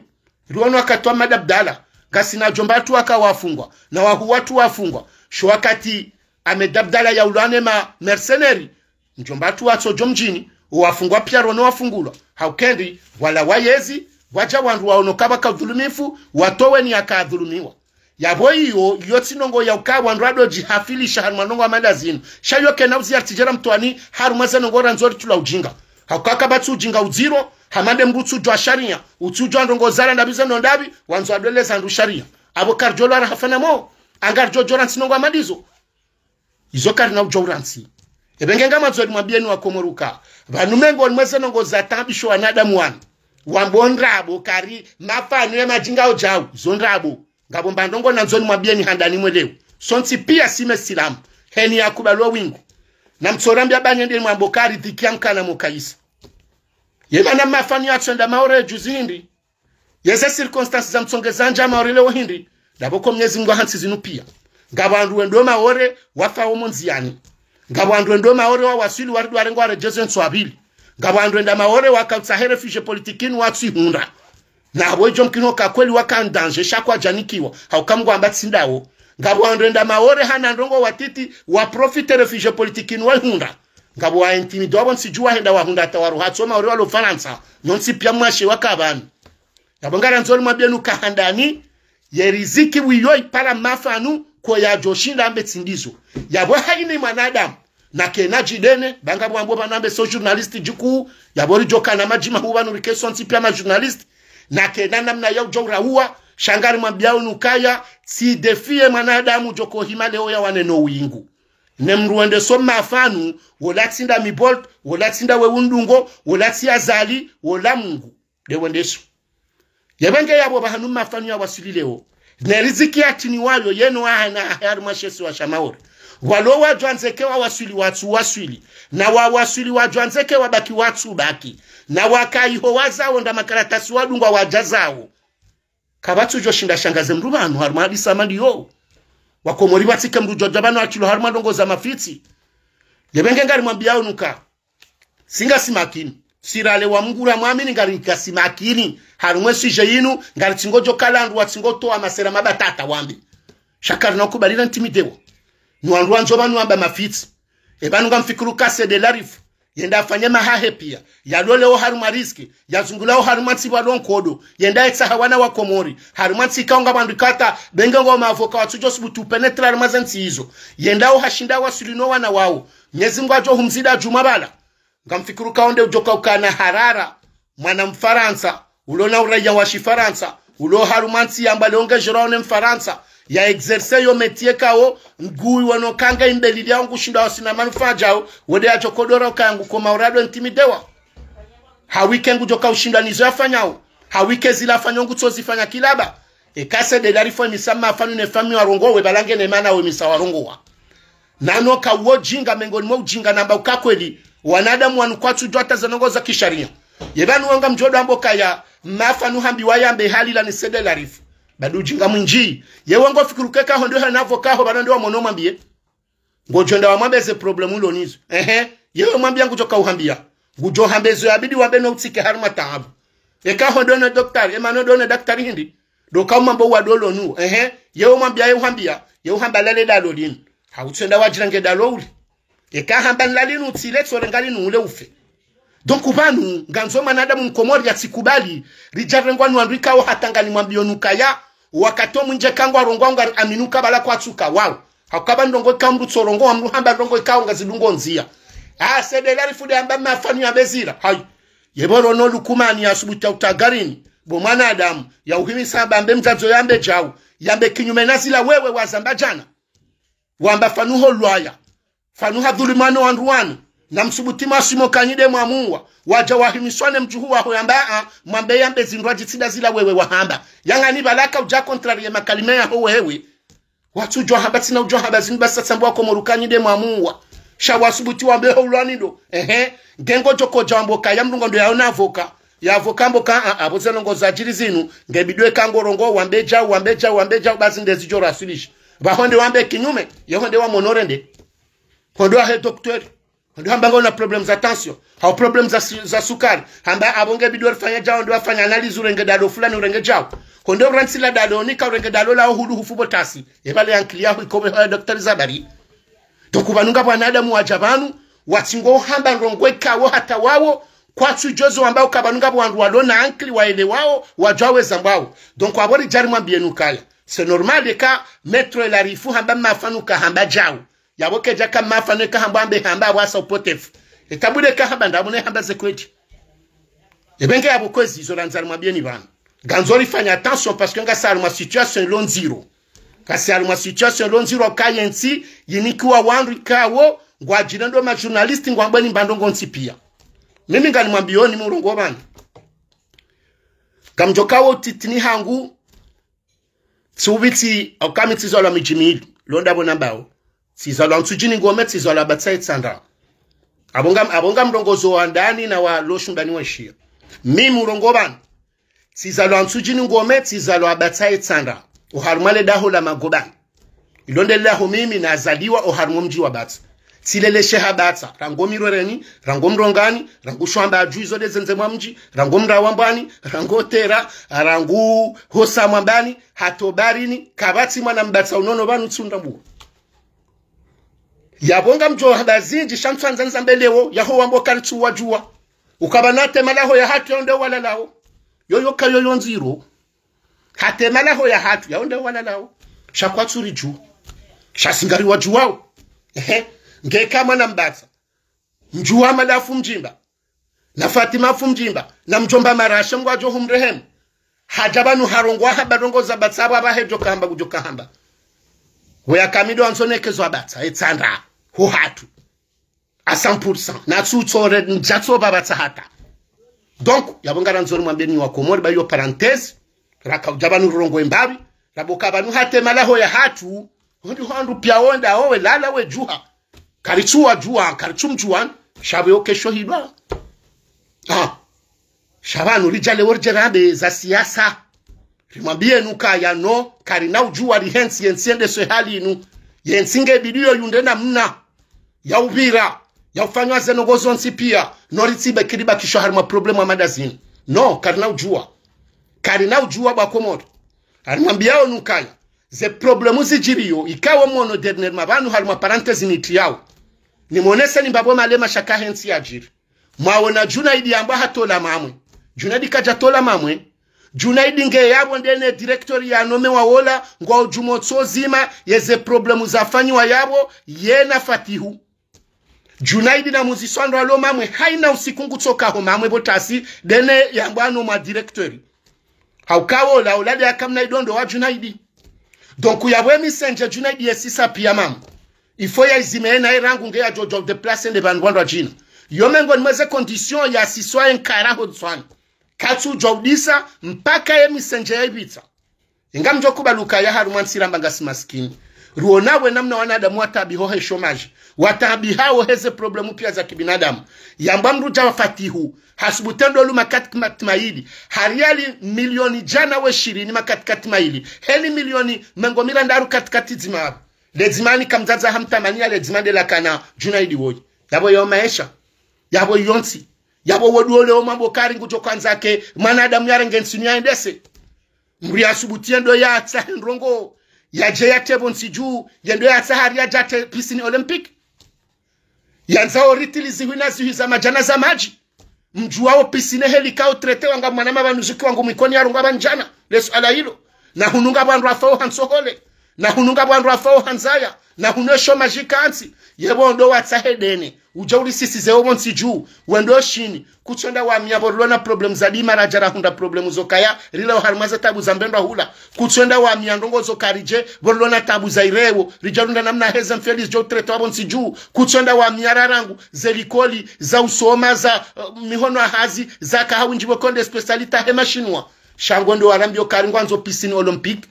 Riwono wakati wa Ahmed Abdallah, ngasina djomba hatru waka wafungwa, na wahuu watru wafungwa. Sho wakati Ahmed Abdallah yaulwa ne ma mercenaires, ndjomba hatru watsodjo mdjini, wafungwa pia riwono wafungulwa. Hauka ndi, wala wayezi, wadja wandru waono ka pvwaka udhulumifu, watowe ni yaka adhulumiwa. Yapvo iyo, iyo tsi nongo ya uka wandru wadjo djihafilisha harumwa nongo hama nda zinu. Sha iyo kena uziya ritsidjera mtwani, harumwa ze nongo randzo ritula ujinga. Hauka kapvatsi ujinga udziro, hama nde mndru utsudjuwa sharia, utsudjuwa ndrongo zala ndapvi ze no ndapvi, wandzo wadweleza ndru sharia. Apvo karidjo lwara hafa na mo, anga ridjo djora ntsi nongo hama ndizo. Izo karina udjo urantsi. Ebe nge ngamwandzo nimwambiyeni wa Komori uka. Pvanu mengo nimweze nongo za taabisho wanadamu wanu. Wambo ndrabo kari mafanu ye madjinga odjau. Izo ndrabo. Ngapvo mba ndrongo nandzo nimwambiyeni handani mwelewe. Sontsi pia si mesilamu. Heni yakubali wo wingu. Na mtsorambiya ba nyendeni mwambo kari dhiki ya mkana mo kayisa. Ye mana mafanu yatswenda Maore juzi hindri. Yeze circonstances za mtsongeza ndja Maore leo hindri, ndapvo ko Mnyezi Mngu hantsi zinu pia. Ngapvo wandru wendo Maore wafa omo ndziyani. Ngapvo wandru wendo Maore wawaswili waridi warengwa waredjezwe ntsu wa pvili. Ngapvo wandru wenda Maore wakautsaha réfugié politique inu watsihundra. Na apvo idjo mkino ka kweli waka en danger sha kwadjanikiwa, hauka Mngu amba tsi ndawo. Ngapvo wandru wenda Maore hana ndrongo watiti waprofite réfugié politique inu waihundra. Ngapvo wa intimider wapvo ntsi dju wahenda wahundra hata waruha tso Maore walo Farantsa, nyontsi pia mwashe waka pvanu. Yapvo ngarandzo nimwambiyeni uka handani, ye riziki wiyo ipara mafanu ko yadjo shinda ambe tsi ndizo. Yapvo haina mwanadamu, na kena djidene, ba ngapvo wambo pvanu ambe so journaliste djukuu, yapvo ridjo kana madjima hu pvanu rike sontsi pia ma journaliste, na kena namna ya udjo urahuwa, sha ngarimwambiyao nukaya, tsi défier mwanadamu djo kohima leo ya wane no wingu. Ne mndru wende so mafanu, wola tsi nda Mibolt, wola tsi nda we undungo, wola tsi Azali, wola Mngu. De wende so. Yebe nge yapvo pvahanu mafanu yawaswili leo. Ne riziki ya tini wayo yeno wahana harimwa she isiwa sha Maore. Walo wadjwandzeke wawaswili watsu waswili. Na wawaswili wadjwandzeke wabaki watsu baki. Na waka iho wazao nda makaratasi wadungwa wadja zao. Kapvatsu djoshinda shangaze mdru pvanu harimwa hadisi amali yo. Wakomori pvatsike mdru djodja pvanu atilo harimwa ndrongoo za mafitsi. Yepvenge ngarimwambiyao nuka. Singasi makini. Sirale wa Mngu ramwamini ngari ngasi makini. Harumwa e sujet yinu, ngari tsi ngodjo kala wandru watsi ngotowa masera mabatata wambi. Sha karina ukubali ra ntimidewa. Ni wandru wandzo pvanu wamba mafitsi. Epvanu ngamfikiri uka Said Larifou. Yende afanye mahahe piya. Yalole oharumwa risque. Yazungule oharumwa ntsi pvwalo nkodo. Yende ayetsaha wana wa Komori. Harumwa ntsi ikao ngapvandru ikao hata, pvenge ngo maavoka watsudjo subutu upénétrer harumwa ze ntsi izo. Yende oha ashinda awaswili no wana wao. Mnyezi Mngu adjo humzida djuma pvala. Ngamfikiri uka onde udjoka ukana harara, mwana Mfarantsa, ulo na uraia wa Shifarantsa, ulo harumwa ntsi yamba leo ngedjorao ne Mfarantsa, ya exercer yo métier kao, nguiwono uka nga imbeli lyawo ngushinda wasina manufaa djao, wende yadjokodora uka yangu koma urado ntimidewa. Hawike ngudjoka ushinda nizo yafanyao, hawike zila afanyao ngutsozifanya kilaba. Eka Said Larifou emisa mafanu ne famiyi warongowe, pvala ngena mana wemisa warongowa. Nano ka uwo ujinga mengoni mwa ujinga namba uka kweli, wanadamu wanu kwatsudjuwa hata ze ndrongoo za kisharia. Yepvanu wo ngamdjo amba ukaya, mafanu hambiwa yambe halila ni Said Larifou. Badi ujinga mwindji. Yewe ngofikiri uka eka hondo hena avoka ho pvanu nde wamono mwambiye. Ngodjo enda wamwambe ze problème ulo nizo. Ehe, yewe mwambiya ngudjoka uhambiya. Ngudjo hambe zo yabidi wambe no utsike harimwa taabu. Eka hondo ne daktari, emana hondo ne daktari hindri. Ndo ka umwambo wa dolo nu. Ehe, yewe mwambiya, ye uhambiya, ye uhamba lale dalo linu. Hautsenda wadjirenge dalo uli. Eka hamba nlali nu tsile tsorenga linu ule ufe. Donc pvanu, ngandzo mwanadamu Mkomori yatsikubali, ridjarengwa ni wandru ikao hata nganimwambiyo nukaya, wakati omwindji eka ngwarongowa ngari amini uka pvala kwatsuka wao. Hauka pvanu ndrongoo ikao mdru tsorongowa mdru hamba ndrongoo ikao ngazidungo ndziya. Ah, Said Larifou nde amba mafanu yambe zila. Hayi. Yepvo rono Lukumani yasubutu ya utagarini. Bo mwanadamu, ya uhimisa amba mbe mdzadze yambe djau. Yambe kinyume na zila wewe wazamba djana. Wamba fanu ho lwaya. Fanu hadhulumwa no wandru wanu. Na msubuti maswimo kanyide mwamuwa. Wadja wahimiswa ne mdjuhu waho yamba a, mwambe yambe zindru adjitsi nda zila wewe wahamba. Yangani pvala ka udja contrarier makalima yaho wewe. Watsudjuwa hamba tsina udjuwa hamba zinu basi sasa mbwa Komori kanyide mwamuwa. Sha wasubuti wambe ho ulwani ndo. Ehe. Nge ngodjo kodja wambe ukaya mdru ngo ndo yaona avoka. Ya avoka mbo ka, a, apvo ze ndrongoo zadjiri zinu. Ngebidi eka ngorongowa wambe djau, wambe djau, wambe djau, basi nde zidjo raswilisha. Pvaho nde wambe kinyume, yeho nde wamono rende. Hondo wahe docteur. Hondo hamba ngauna problème za tension. Hau problème za, su- za sukari. Hamba apvo ngebidi orifanya djau, ndo wafanya analyse urenge dalo fulani urenge djau. Hondo urantsila dalo nika urenge dalo la ohulu hufu botasi. Epvale ankili yaho ikobe haya daktari zabari. Donc pvanu ngapvo wanadamu wadja pvanu, watsingo hamba ndrongoo ikao hata wawo, kwatsudjozo wamba uka pvanu ngapvo wandru walo na ankili waelewao, wadjuwa weza mbwawo. Donc apvo ridjari mwambiye nukaya. C'est normal eka Maître Larifou hamba mafanu ka hamba djau. Yapvo kedja ka mafanu eka hamba ambe hamba apvo asa upotefu. Eka bude ka hamba ndapvo ne hamba ze kweli. Epvenge yapvo kwezi izo randza rimwambiyeni pvanu. Ngandzo rifanye attention parce que ngasi harumwa situation ilo ndziro. Ngasi harumwa situation ilo ndziro uka yentsi yinikiwa wandru ikao ngwadjirendo ma journaliste ngwambweni mba ndrongoo ntsi piya. Mimi nganimwambiyoni murongowa pvanu. Ngamdjo kawo utitini hangu, tsi upvitsi, hauka mi tsizalwa midji mili, londa pvo nambao. Tsizalwa Ntsudjini Ngome, tsizalwa Batsayi Tsandra. Apvo nga, apvo ngamrongozo wa ndani na walo shumdani weshiya. Mimi murongowa pvanu. Tsizalwa Ntsudjini Ngome, tsizalwa Batsayi Tsandra. Oharumwa le daho la Magobani. Ilo nde le daho mimi nazaliwa oharumwa mdji wa Batsa. Tsilelesheha Batsa. Rangu Mirwereni, rangu Mrongani, rangu Shwamba adju izo nde zendze mwa mdji, rangu Mrawa Mbwani, rangu Tera, rangu Hosa Mwambani, hata Barini, kapvatsi mwana Mbatsa unono pvanu tsi undambuwa. Yapvo ngamdjo hamba zindji sha ntswandza nizambe leo, yaho wambo karitsu wadjuwa. Uka pvanu hata emalaho yahatru yawo nde walalao. Yoyo ka yoyo ndziro. Hata emalaho yahatru yawo nde walalao. Sha kwatsu ridjuwa. Sha si ngari wadjuwao. Ehe. Ngeka mwana Mbatsa. Mdjuwa Mada Fumdjimba. Na Fatima Fumdjimba. Na mdjomba Marashe Mngu adjo humrehemu. Hadja pvanu harongowa hamba ndrongoo za Batsa apvo apvahe djo ka hamba kudjo ka hamba. Weya kamido ansonekezo a Batsa, e Tsandra, ho hatru. À cent pour cent. Na tsu tsore, ndja tso pva Batsa hata. Donc, yapvo ngarandzo rimwambiyeni wa Komori, ba iyo parenthèse, raka udja pvanu rirongowe mbapvi, Rabo ka pvanu hata emalaho yahatru, ondi hwandru pia wonda owe lala wedjuha. Karitsu wadjuwa, karitsu mdjuwa, sha pvo yo kesho hidwa. Ah. Sha pvanu ridja leo ridje rambe za siasa. Rimwambiye nu kaya no, karina udjuwa rihentsi yentsi yende swe hali inu. Yentsi nge bidi yo yunde namna ya upvira, ya ufanywa ze ndrongoo zontsi pia, no ritsibe kiriba kisho harimwa problème wa madazini. No, karina udjuwa. Karina udjuwa bo Wakomori. Harimwambiya onu kaya, ze problème zidjiriyo, ikawo mwono dernièrement pvanu harimwa parenthèse nitiyao. Nimwonese ni mbapvo malema shaka hentsi yadjiri. Mwawona Djunaidi yamba hatola mamwe. Djunaidi kadjatola mamwe. Djunaidi nge yapvo ndene directeur ya nome wa wola, ngwa udjumotso zima, yeze problème zafanyiwa yapvo, yena Fatihu. Djunaidi na muziswa ndo alo mamwe, haina usiku ngutsokaho mamwe pvo tasi, ndene yamba no mwa directeur. Hauka wola, wola nde yakamna idondo wa Djunaidi. Donc, yapvo emisendje Djunaidi yesisa pia mamwe. Il faut ya izime yena erangu nge ya djodjo déplacer nde pvanu pvandru wadjina. Yo mengo nimweze condition ya siswa enkara ho Ndzuwani. Katsu djwa udisa, mpaka emisendje ya ipvitsa. Inga mdjo kubaluka ya harumwa ntsi ramba ngasi masikini. Ruona we namna wanadamu watabiho he chômage. Watabihawo heze problème pia za kibinadamu. Yamba mdru dja wa Fatihu. Hasubutu ndo lu makatikati mayili. Hariyali milioni djana we shirini makatikati mayili. Heli milioni mengo mirandaru katikati dzima. Ledzima ni kamdzadza hamtamaniya ledzima nde lakana Djunaidi woyi. Yapvo yo maesha. Yapvo yontsi. Yapvo wodu ole omambo kari ngudjo kwandzake mwanadamu yarenge ntsi inu yaendese. Mdru yasubutu yendo yatsahe ndrongoo, yadje yatepvo ntsi dju, yendo yatsaha hari yadje yatse piscine olympique. Yandza oritili zihwi na zihwi za madjana za madji. Mdjuwawo piscine heli kao traité wanga mwana mapvanu zuki wangu mwikoni yarongwa pvanu djana. Le suala hilo. Na hunu ngapvo wandru wafao ha ntsohole. Na hunu ngapvo wandru wafao ha ndzaya. Na hunu eshômage kantsi. Yepvo ndo watsahe dene. Udja urisisize opvo ntsi dju, wendo shini, kutsonda wamiya pvo rilo na problème za dima radja rahundra problème zo kaya, rilo harimwa ze tabu za mbendwa hula, kutsonda wamiya ndrongoo zo karidje, pvo rilo na tabu za irewo, ridja runda namna heze mfeli zidjo traité wapvo ntsi dju, kutsonda wamiya rarangu, ze likoli, za usoma, za, eh, mihono ya hazi, za kaha windji pvo konde spécialité he mashinwa. Sha ngo ndo warambiyo kari ngwandzo piscine olympique.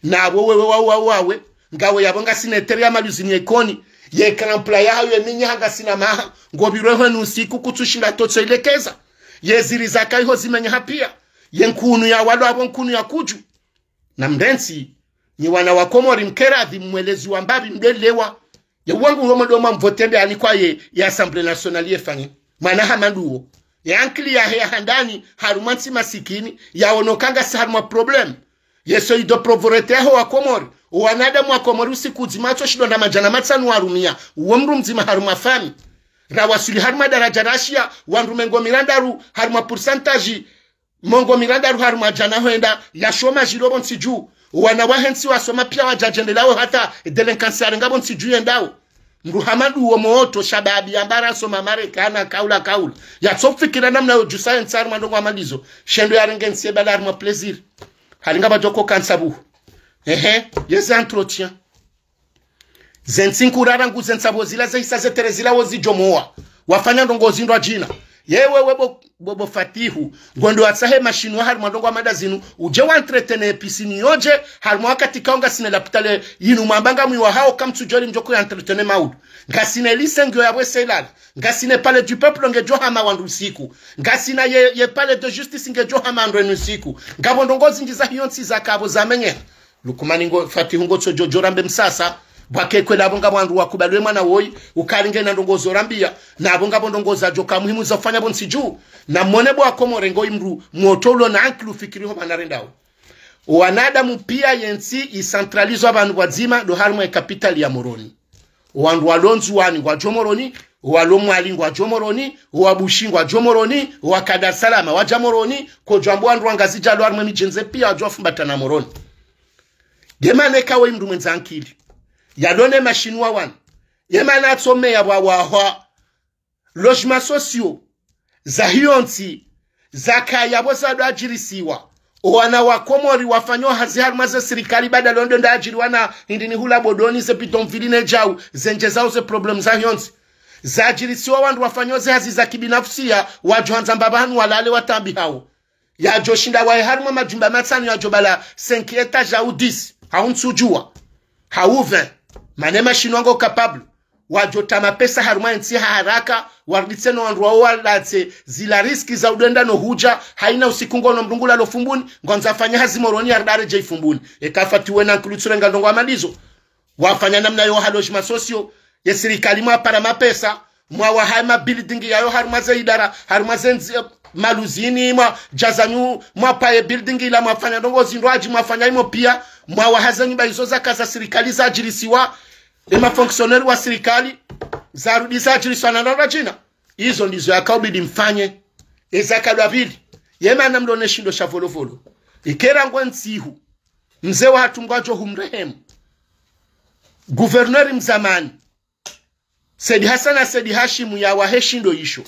Na pvo wewe wa, wa, wawe, ngawe yapvo ngasina terrain ya maluzini ya Ikoni, ye crampla yahayo ye minyaha ngasina maha, ngopvirwe hwenu usiku kutsushinda totso ilekeza. Ye ziri zaka iho zimenyaha pia. Ye nkunu ya walo apvo nkunu ya kudju. Na mrentsi, nyi wana wa Komori mkeradhi mwelezi wa mbapvi mdelewa. Ye wangu uwo mdoma mvote nde anikwa ye, ye Assemblée Nationale yefanye. Mwana Hamadu wo. Ye ankili yahe ya handani, harumwa ntsi masikini, yaono ka ngasi harumwa problème. Yeso ido pauvreté yaho wa Komori. Owanadamu wa Komori usiku udzima watso shidonda madjana matsanu warumiya. Uwo mdru mdzima harumwa fami. Rawasuli harumwa daradja rashiya, wandru mengo mirandaru, harumwa pourcentage, mengo mirandaru harumwa djana hwenda, ya chômage ilo pvo ntsi dju. Wana wahe ntsi wasoma pia wadja djendelawo hata délinquance yarenga pvo ntsi dju yendawo. Mdru Hamadu wo moto shababi yamba rasoma Marekani kaula kaula. Yatsofikira namna yo djusa ye ntsi harumwa ndrongoo hama ndizo. Shendo yarenge ntsi yebala harumwa plaisir. Halinga pvadjoko kantsa pvuhu. Ehe, yeze entretien. Ze ntsi nkuu rarangu ze ntsa pvo zila ze hisa ze terrain zila wo zidjomowa. Wafanya ndrongoo zindrwadjina. Ye wewe bo, bo, bo Fatihu. Ngondo watsahe mashinwa harumwa ndrongoo hama ndazinu. Udje wa entretenir piscine yodje. Harumwa wakati kao ngasina lapitali yinu mwamba ngamwi wahao kamtsudjoli mdjoko ya entretenir maudu. Ngasina lycée ngiyo yapvo selala. Ngasina palais du peuple ngedjo hama wandru usiku. Ngasina ye, ye palais de justice ngedjo hama wandru enu usiku. Ngapvo ndrongoo zindji za hiyo ntsi zaka pvo zamenyeha. Lukumani ngo, Fatihu ngotso djodjo rambe msasa. Bwa kekweli apvo ngapvo wandru wakubaliwe mwana woyi. Ukali ngena ndrongoo zo rambiya. Na apvo ngapvo ndrongoo zadjoka muhimu za ufanya pvo ntsi dju. Na mwone bo wa Komori ngoyi mdru. Moto ulo na ankili ufikiri ho mana rendawo. Owanadamu pia ye ntsi icentralizwa pvanu pvwadzima ndo harumwa ye capitale ya Moroni. Owandru walo Ndzuwani ngwadjo Moroni, owalo Mwali ngwadjo Moroni, owa Bushi ngwadjo Moroni, owa ka Dar es Salaam wadja Moroni, kodjwamba wandru wa Ngazidja walo harumwa emidji yendze pia wadjo wafumbatana Moroni. Nde mana eka weyi mdru mwendza ankili. Yalo ne mashinwa wanu. Ye mana atsomeya pvwa wahwa logements sociaux, za hiyo ntsi, zakaya pvo zado adjirisiwa. Owana wa Komori wafanyao hazi harumwa ze sirikali badala ondo nda adjiriwa na hindri ni hula bodoni ze bidonville ne djau, zendje zao ze problème za hiyo ntsi. Zadjirisiwa wandru wafanyao ze hazi za kibinafsia, wadjo handza mbapvi hanu walale watabihao. Yadjoshinda waye harumwa majumba matsanu yadjobala cinq étages hau dix, hau ntsudjuwa, hau vingt. Mana mashinwa ngo capable. Wadjotama pesa harumwa entsi ha haraka, waruditse no wandru wawo walatse zila risque za udenda no hudja, haina usiku ngono mdru ngulalo Fumbuni, ngwandzo afanye hazi Moroni yarudi aredjei Fumbuni. Eka fatiwe na nkulu tsurenga ndrongoo amalizo. Wafanya namna yo ha logements sociaux, ye sirikali mwapara mapesa, mwawaha mabuilding yayo harumwa ze idara, harumwa ze ndzi, eh, maluzini, mwadjazanyu, mwapvaye building ila, mwafanya ndrongoo zindrwadji, mwafanya imo pia, mwawaha ze nyumba izo zaka za sirikali zadjirisiwa, ema fonctionnaires wa sirikali, zarudi zadjirisiwa na ndrwadjina. Izo ndizo yakaubidi mfanye. Eza kalwa pvili. Yemana mlo ne shindo sha Volovolo. Ikera ngwe ntsihu. Mze wahatru ngwadjo humrehemu. Gouverneur mzamani, Said Hassan na Said Hashimu yawahe shindo isho.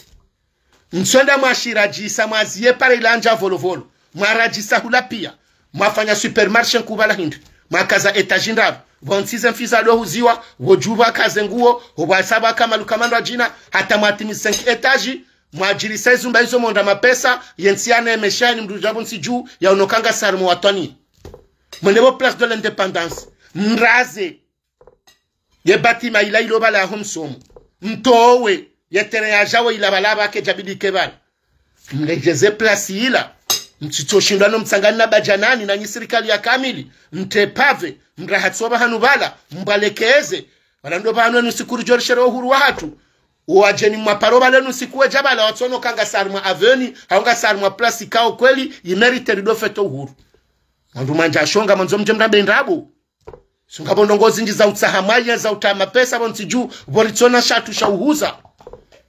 Ntswenda mwashiradjisa mwaziye pare ilandja Volovolo. Mwaradjisa hula pia. Mwafanya supermarché nkubala hindri. Mwakaza étage ndraru. Pvontsi ze mfi zado huziwa, pvo dju pvakaze nguo, pvo pvasa pvaka maluka mandrwadjina, hata mwatimizi cinq étages, mwadjirisa izumba izo monda mapesa, yentsi yanemesha ni mdru dja pvontsi dju, yaono kanga sarmo watwani. Mwende pvo Place de l'Indépendance. Mraze. Ye bâtiment ila ilo pvala yaho msomo. Mtowe. Ye terrain yadjawo ila pvala pvake djabidi ke pvala. Mredjeze place ila. Mtsitso shindwa no mtsangani na Badjanani na nyi sirikali ya kamili. Mtre pave. Mrahatso pvahanu pvala. Mbwalekeze. Pvala ndo pvahanu enu siku ridjo risherehe uhuru wahatru. Wadjeni mwaparo pvala enu siku wedja pvala watsono kanga sarmo avenue. Haunga sarmo place kao kweli. Imérité rido fêter uhuru. Wandru mwandza shonga mwandzo mdje mrambe ndrabo. Sungapvo ndrongoo zindji za utsaha mwaye, za utsaha mapesa, pvontsi dju, pvo ritsona shatru sha uhuza.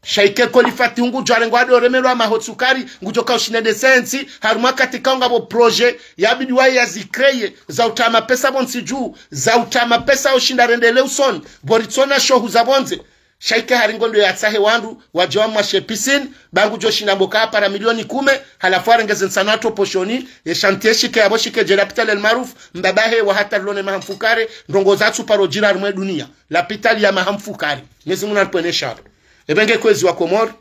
Sha ike kolifati ngudjo arengwa ado remelwa maho tsukari, ngudjo kaushine desenti, harumwa katika ungapvo projet, yabidi waye yazikreye, za utsaha mapesa, pvontsi dju, za utsaha mapesa ushinda rendele usoni, pvo ritsona sho huza pvondze. Sha ike hari ngondo yatsahe wandru, wadje wamwashe piscine, ba ngudjo shinda mboka hapara milioni kume, halafu arengeze ntsanu hatro poshoni, ye shantiye shike yapvo shike dje lapitali El Maarouf, mbaba he wahatru lone maha mfukare, ndrongoo zatsu paro djira harumwa ye dunia, lapitali ya maha mfukare, Mwenyezi Mungu naripvwene shari. Epvenge kwezi wa Komori,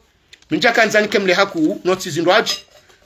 mi ndjaka ndzani ke mle hakuu, no tsi zindrwadji,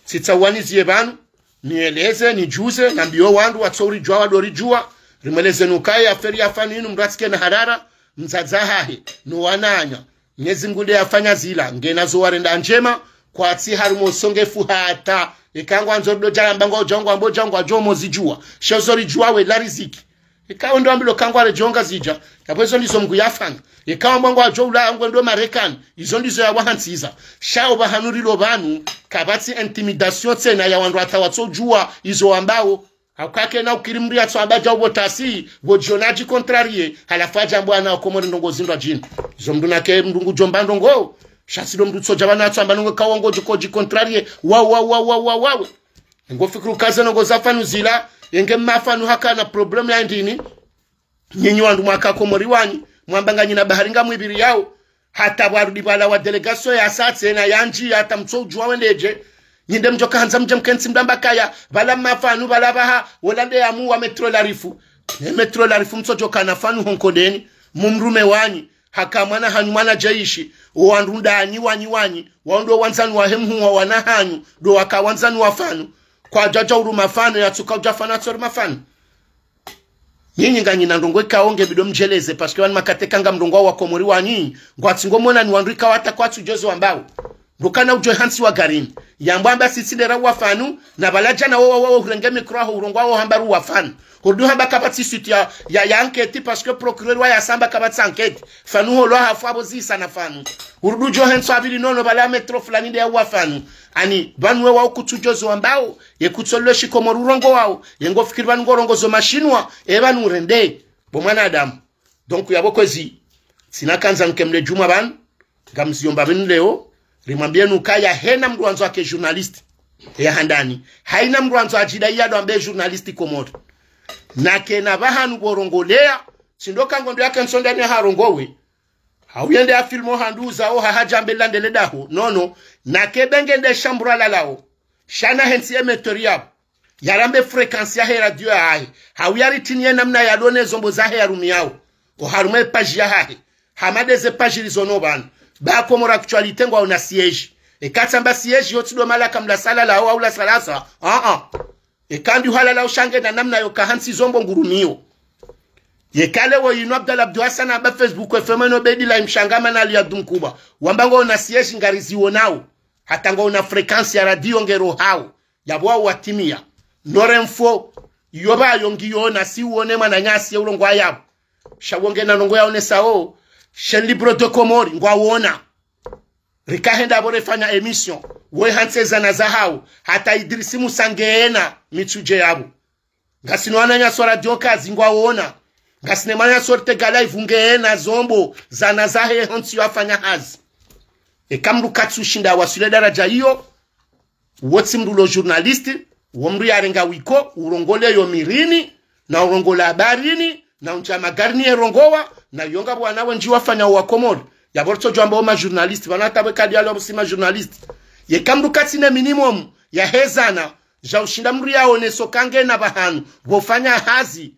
tsitsawaniziye pvanu, nieleze, nidjuze, nambiyo wandru watso uridjuwa, wado ridjuwa, rimweleze nukaye affaire ya Fanu inu mdru atsike na harara, mdzadze hahe, no wananya. Mwenyezi Mungu nde yafanya zila, ngena zo warenda ndjema, kwatsi harumwa usongefu hata. Eka ngwandzo ridjo djamba ngwadjo ngwambo dja ngwadjo mozidjuwa. Sho zo ridjuwa we la riziki. Eka wendo wambilo kangwa redjonga zidja. Yapvo izo ndizo Mungu yafanya. Eka wambwa ngwadjo ula ngwendo Marekani. Izo ndizo yawahantsiza. Sha opvahanu rilo pvanu, kapvatsi intimidation tsena ya wandru hata watsodjuwa izo wambao. Haukake na ukiri mdru yatso amba dja upvo tasi, pvo djo nadji contrarier, halafu adja ambwa na Wakomori ndrongoo zindrwadjina. Izo mdru nake mdru ngudjo mba ndrongoo. Sha tsi ndo mdru tsodja pvanu atso amba ndrongoo kawo ngodjo kodji contrarier. Wa, wa, wa, wa, wa, wa, we. Ngo fikiri ukaze ndrongoo za Fanu zila, yenge mma Fanu hakana problème ya ndini. Nyinyi wandru mwaka Komori wanyi, mwamba nganyina bahari ngamwibiri yao. Hata pvwarudi pvala wa délégation ya satse na yandji hata mtso udjuwa wendedje. Nyi nde mdjo kahandza mdje mkentsi mdamba kaya, pvala mma Fanu, pvala pvaha, wola nde yamu wa Metro Larifu. Ne Metro Larifu mtsodjo kana Fanu honkondeni, mumrume wanyi, haka mwana hanyu mwana djeshi, o wandru ndanyi wanyi wanyi, wao ndo wandzani wahe mhuu wa wana hanyu, ndo waka wandzani wa Fanu. Kwadjadja uruma Fanu, yatsuka udja Fanu atsori mafanu. Nyinyi nganyina ndrongoo ikao nge bidi mdjeleze, parce que wani makateka nga mdrongoo wa Komori wanyi, ngwatsi ngo mona ni wandru ikao hata kwatsu djozo wambao. Ndukana udjo hantsi wa garini. Yambwa amba sisi ndera wa Fanu, na pvala djana wo, wo, wo, hurenge micro aho urongoa wo hamba ru wa Fanu. Hurudi hamba kapvatsi suite ya, ya, ya enquête, parce que procureur wa yasamba kapvatsi enquête. Fanu holo hafu apvo zisa na Fanu. Hurudi udjo hentso apvili nono pvala Metro fulani nde ya wa Fanu. Ani, pvanu we wao kutsu djozo wambao, ye kutso lwe shikomori urongoao, ye ngo fikiri pvanu ngo rongozo mashinwa, e pvanu urende. Bo mwanadamu. Donc, yapvo kwezi, tsina kandza nke mle djumwa pvanu, ngamziomba pvinu leo, rimwambiye nukaya hena mdru wandzo ake journaliste, ya handani, haina mdru wandzo adjida iya ndo ambe journaliste Komori. Nake na pvahanu pvo rongoleya, tsi ndo ka ngondo yake ntsondani harongowe. Hau yende ya filmo handuza o hahadja ambe landele daho, nono, nake benge nde shambura lalao. Sha na hentsi émetteur yapvo. Yarambe fréquence yahe radio yahe. Hau yaritiniye namna yalone zombo zahe yarumiao. O harumwa e page yahahe. Hama nde ze page rizono pvanu. Ba Comores Actualité ngwao na siège. Eka tsamba siège yo tsi ndo mahala kamla salala, au, au la salasa. Ah, ah. Eka ndi halala ushange na namna yo kahantsi zombo ngurumiyo. Yeka leo yinu Abdallah Abdou Hassan amba Facebook F M eno bedi la imshangama na liya dumkubwa. Wamba ngwaona siège ngariziwonao. Hata ngwaona fréquence ya radio ngerohao. Yapvo wao watimiya. Nore mfo. Yo pvayo ngiyo na si uone mwananyasi ye ulongwa yapvo. Sha wo ngena ndrongo yaonesao. Chaîne Libre de Comores ngwaona. Rika henda yapvo refanya émission. Wo hantsi zana zahao. Hata Idrisi Musa ngena mitsudje yapvo. Ngasina wananyasi wa Radio Kazi ngwaona. Ngasina mwananyasi wa Ortega Live ngena zombo zana zahe hantsi yo afanya hazi. Eka mndru katsu shinda waswili daraja iyo, wo tsi mndru lo journaliste, wo mndru yarenga wiko, urongola yo mirini, na urongola habarini, na undja magarini yerongowa, na yo ngapvo wana wendji wafanya wa Komori. Yapvo ritsodjo amba wo ma journaliste, pvanu hata pvwe kadi yalo yapvo si ma journaliste. Yeka mndru katsina minimum yahe zana, dja ushinda mndru yaoneso ka ngena pvahanu, pvofanya hazi,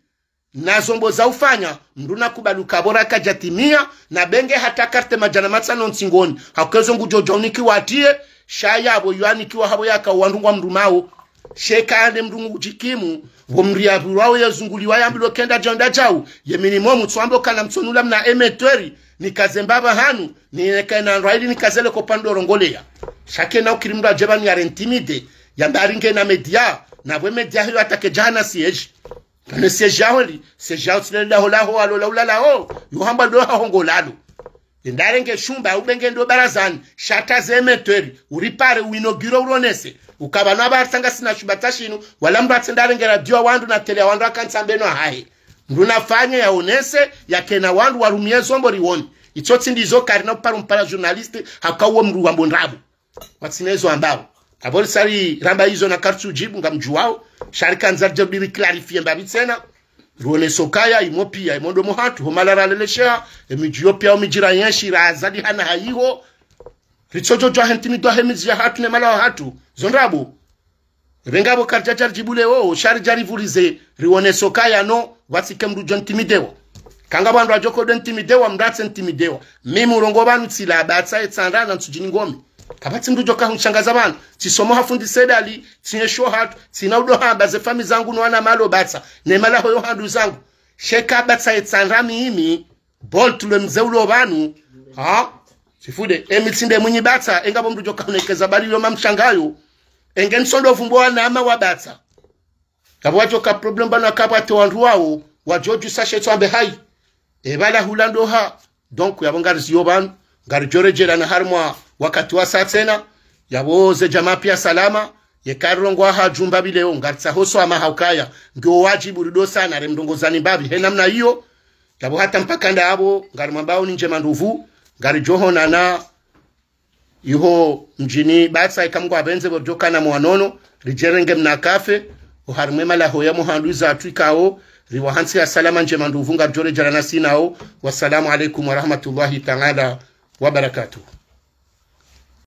na zombo za ufanya, mndru nakubali uka pvo raka djatimiya, na benge hata karte madjana matsano ntsingoni, hauka ezo ngudjo dja unikiwa atiye, sha yapvo yo anikiwa hapvo yaka wandru ngwamrumao. Sha eka nde mndru ngudjikimu, pvo mndru yapvirwao yezunguliwa yambilwa kenda djau nda djau, ye minimum tsi wamba ukana mtsonula mna émetteur, nikaze mbapvi pvahanu, nineke na ndrwa ili nikaze le kopvandro rongoleya. Sha kena ukiri mndru adje pvanu yare intimidé, yamba ari ngena média, na pvwe média hiyo atake djahana siège. Kane siège yaho li, siège yaho tsi lele daho laho, walo laula laho, yo hamba ndo haho ngolalo. Ndarenge shumba, ubenge ndo barazani, sha hata ze émetteur, uripare, uinogiro uronese. Uka pvanu apvaha ritsanga sina shumba tsa shinu, wala mndru atsi ndarenge radio ya wandru na télé ya wandru akantsi ambe no hahe. Mndru nafanye yaonese, yakena wandru warumiye zombo riwone. Itso tsi ndizo karina uparo mpara journaliste, hauka uwo mndru wambo ndrabo. Watsina ezo ambao. Apvo risa riramba izo na karitsu djibu ngamdjuwao. Sha rikandza ridje biri clarifier mbapvi tsena. Rioneso kaya imo piya, imo ndo mwahatru, ho mahala ralelesheha, emidji yo piya, omidji rayenshi, razadi hana hayiho. Ritsodjo djwa he intimidwa he midji yahatru ne mahala wahatru. Zo ndrabo. Pvengapvo karidja djari djibu leo, sha ridja ripvurize, rioneso kaya no, pvatsike mndru djo intimidewa. Kanga pvandru adjo kodo intimidewa, mndru atse intimidewa. Mimi urongoa pvanu tsila, pvatsa etsandra na ntsudjini ngome. Kapvatsi mndru djo kahuntshangaza pvanu. Tsisomo ha fundi Said Ali, tsinyesho hatru, tsina udo hamba ze fami zangu no wana malo pvatsa, ne mahala hoyo handru zangu. Sha eka pvatsa etsandra mimi, Bolt lwe mze ulo pvanu. Ha? Sifude, emi tsi nde mwinyi pvatsa, engapvo mndru djo kahunekeza bali yo mamshangayo. Enge ntsondo vumbo wanama wa pvatsa. Kapvo wadjo ka problème pvanu akapvo ate wandru wawo, wadjo djusa shetso ambe hayi. Epvala hula ndo ha. Donc, yapvo ngariziyo pvanu, ngaridjo redjela na harimwa wakati wasa tsena, yapvo ze djamaa piya salama, yeka rirongoa ha djumba pvi leo, ngaritsaho swamaha ukaya, ngiyo wadjibu rido sana, remrongozani mbapvi, he namna iyo, yapvo hata mpaka ndapvo, ngarimwambao ni ndjema ndupvu, ngaridjo honana, iho mdjini pvatsa eka Mngu apvendze pvo ridjo kana mwanono, ridjerenge mna kafe, oharimwe malaho ya muhandru iza atwikao, riwahantsi ya salama ndjema ndupvu ngaridjo redjela nasi nao. Wassalamu alaikum warahmatullahi ta'ala wabarakatuh.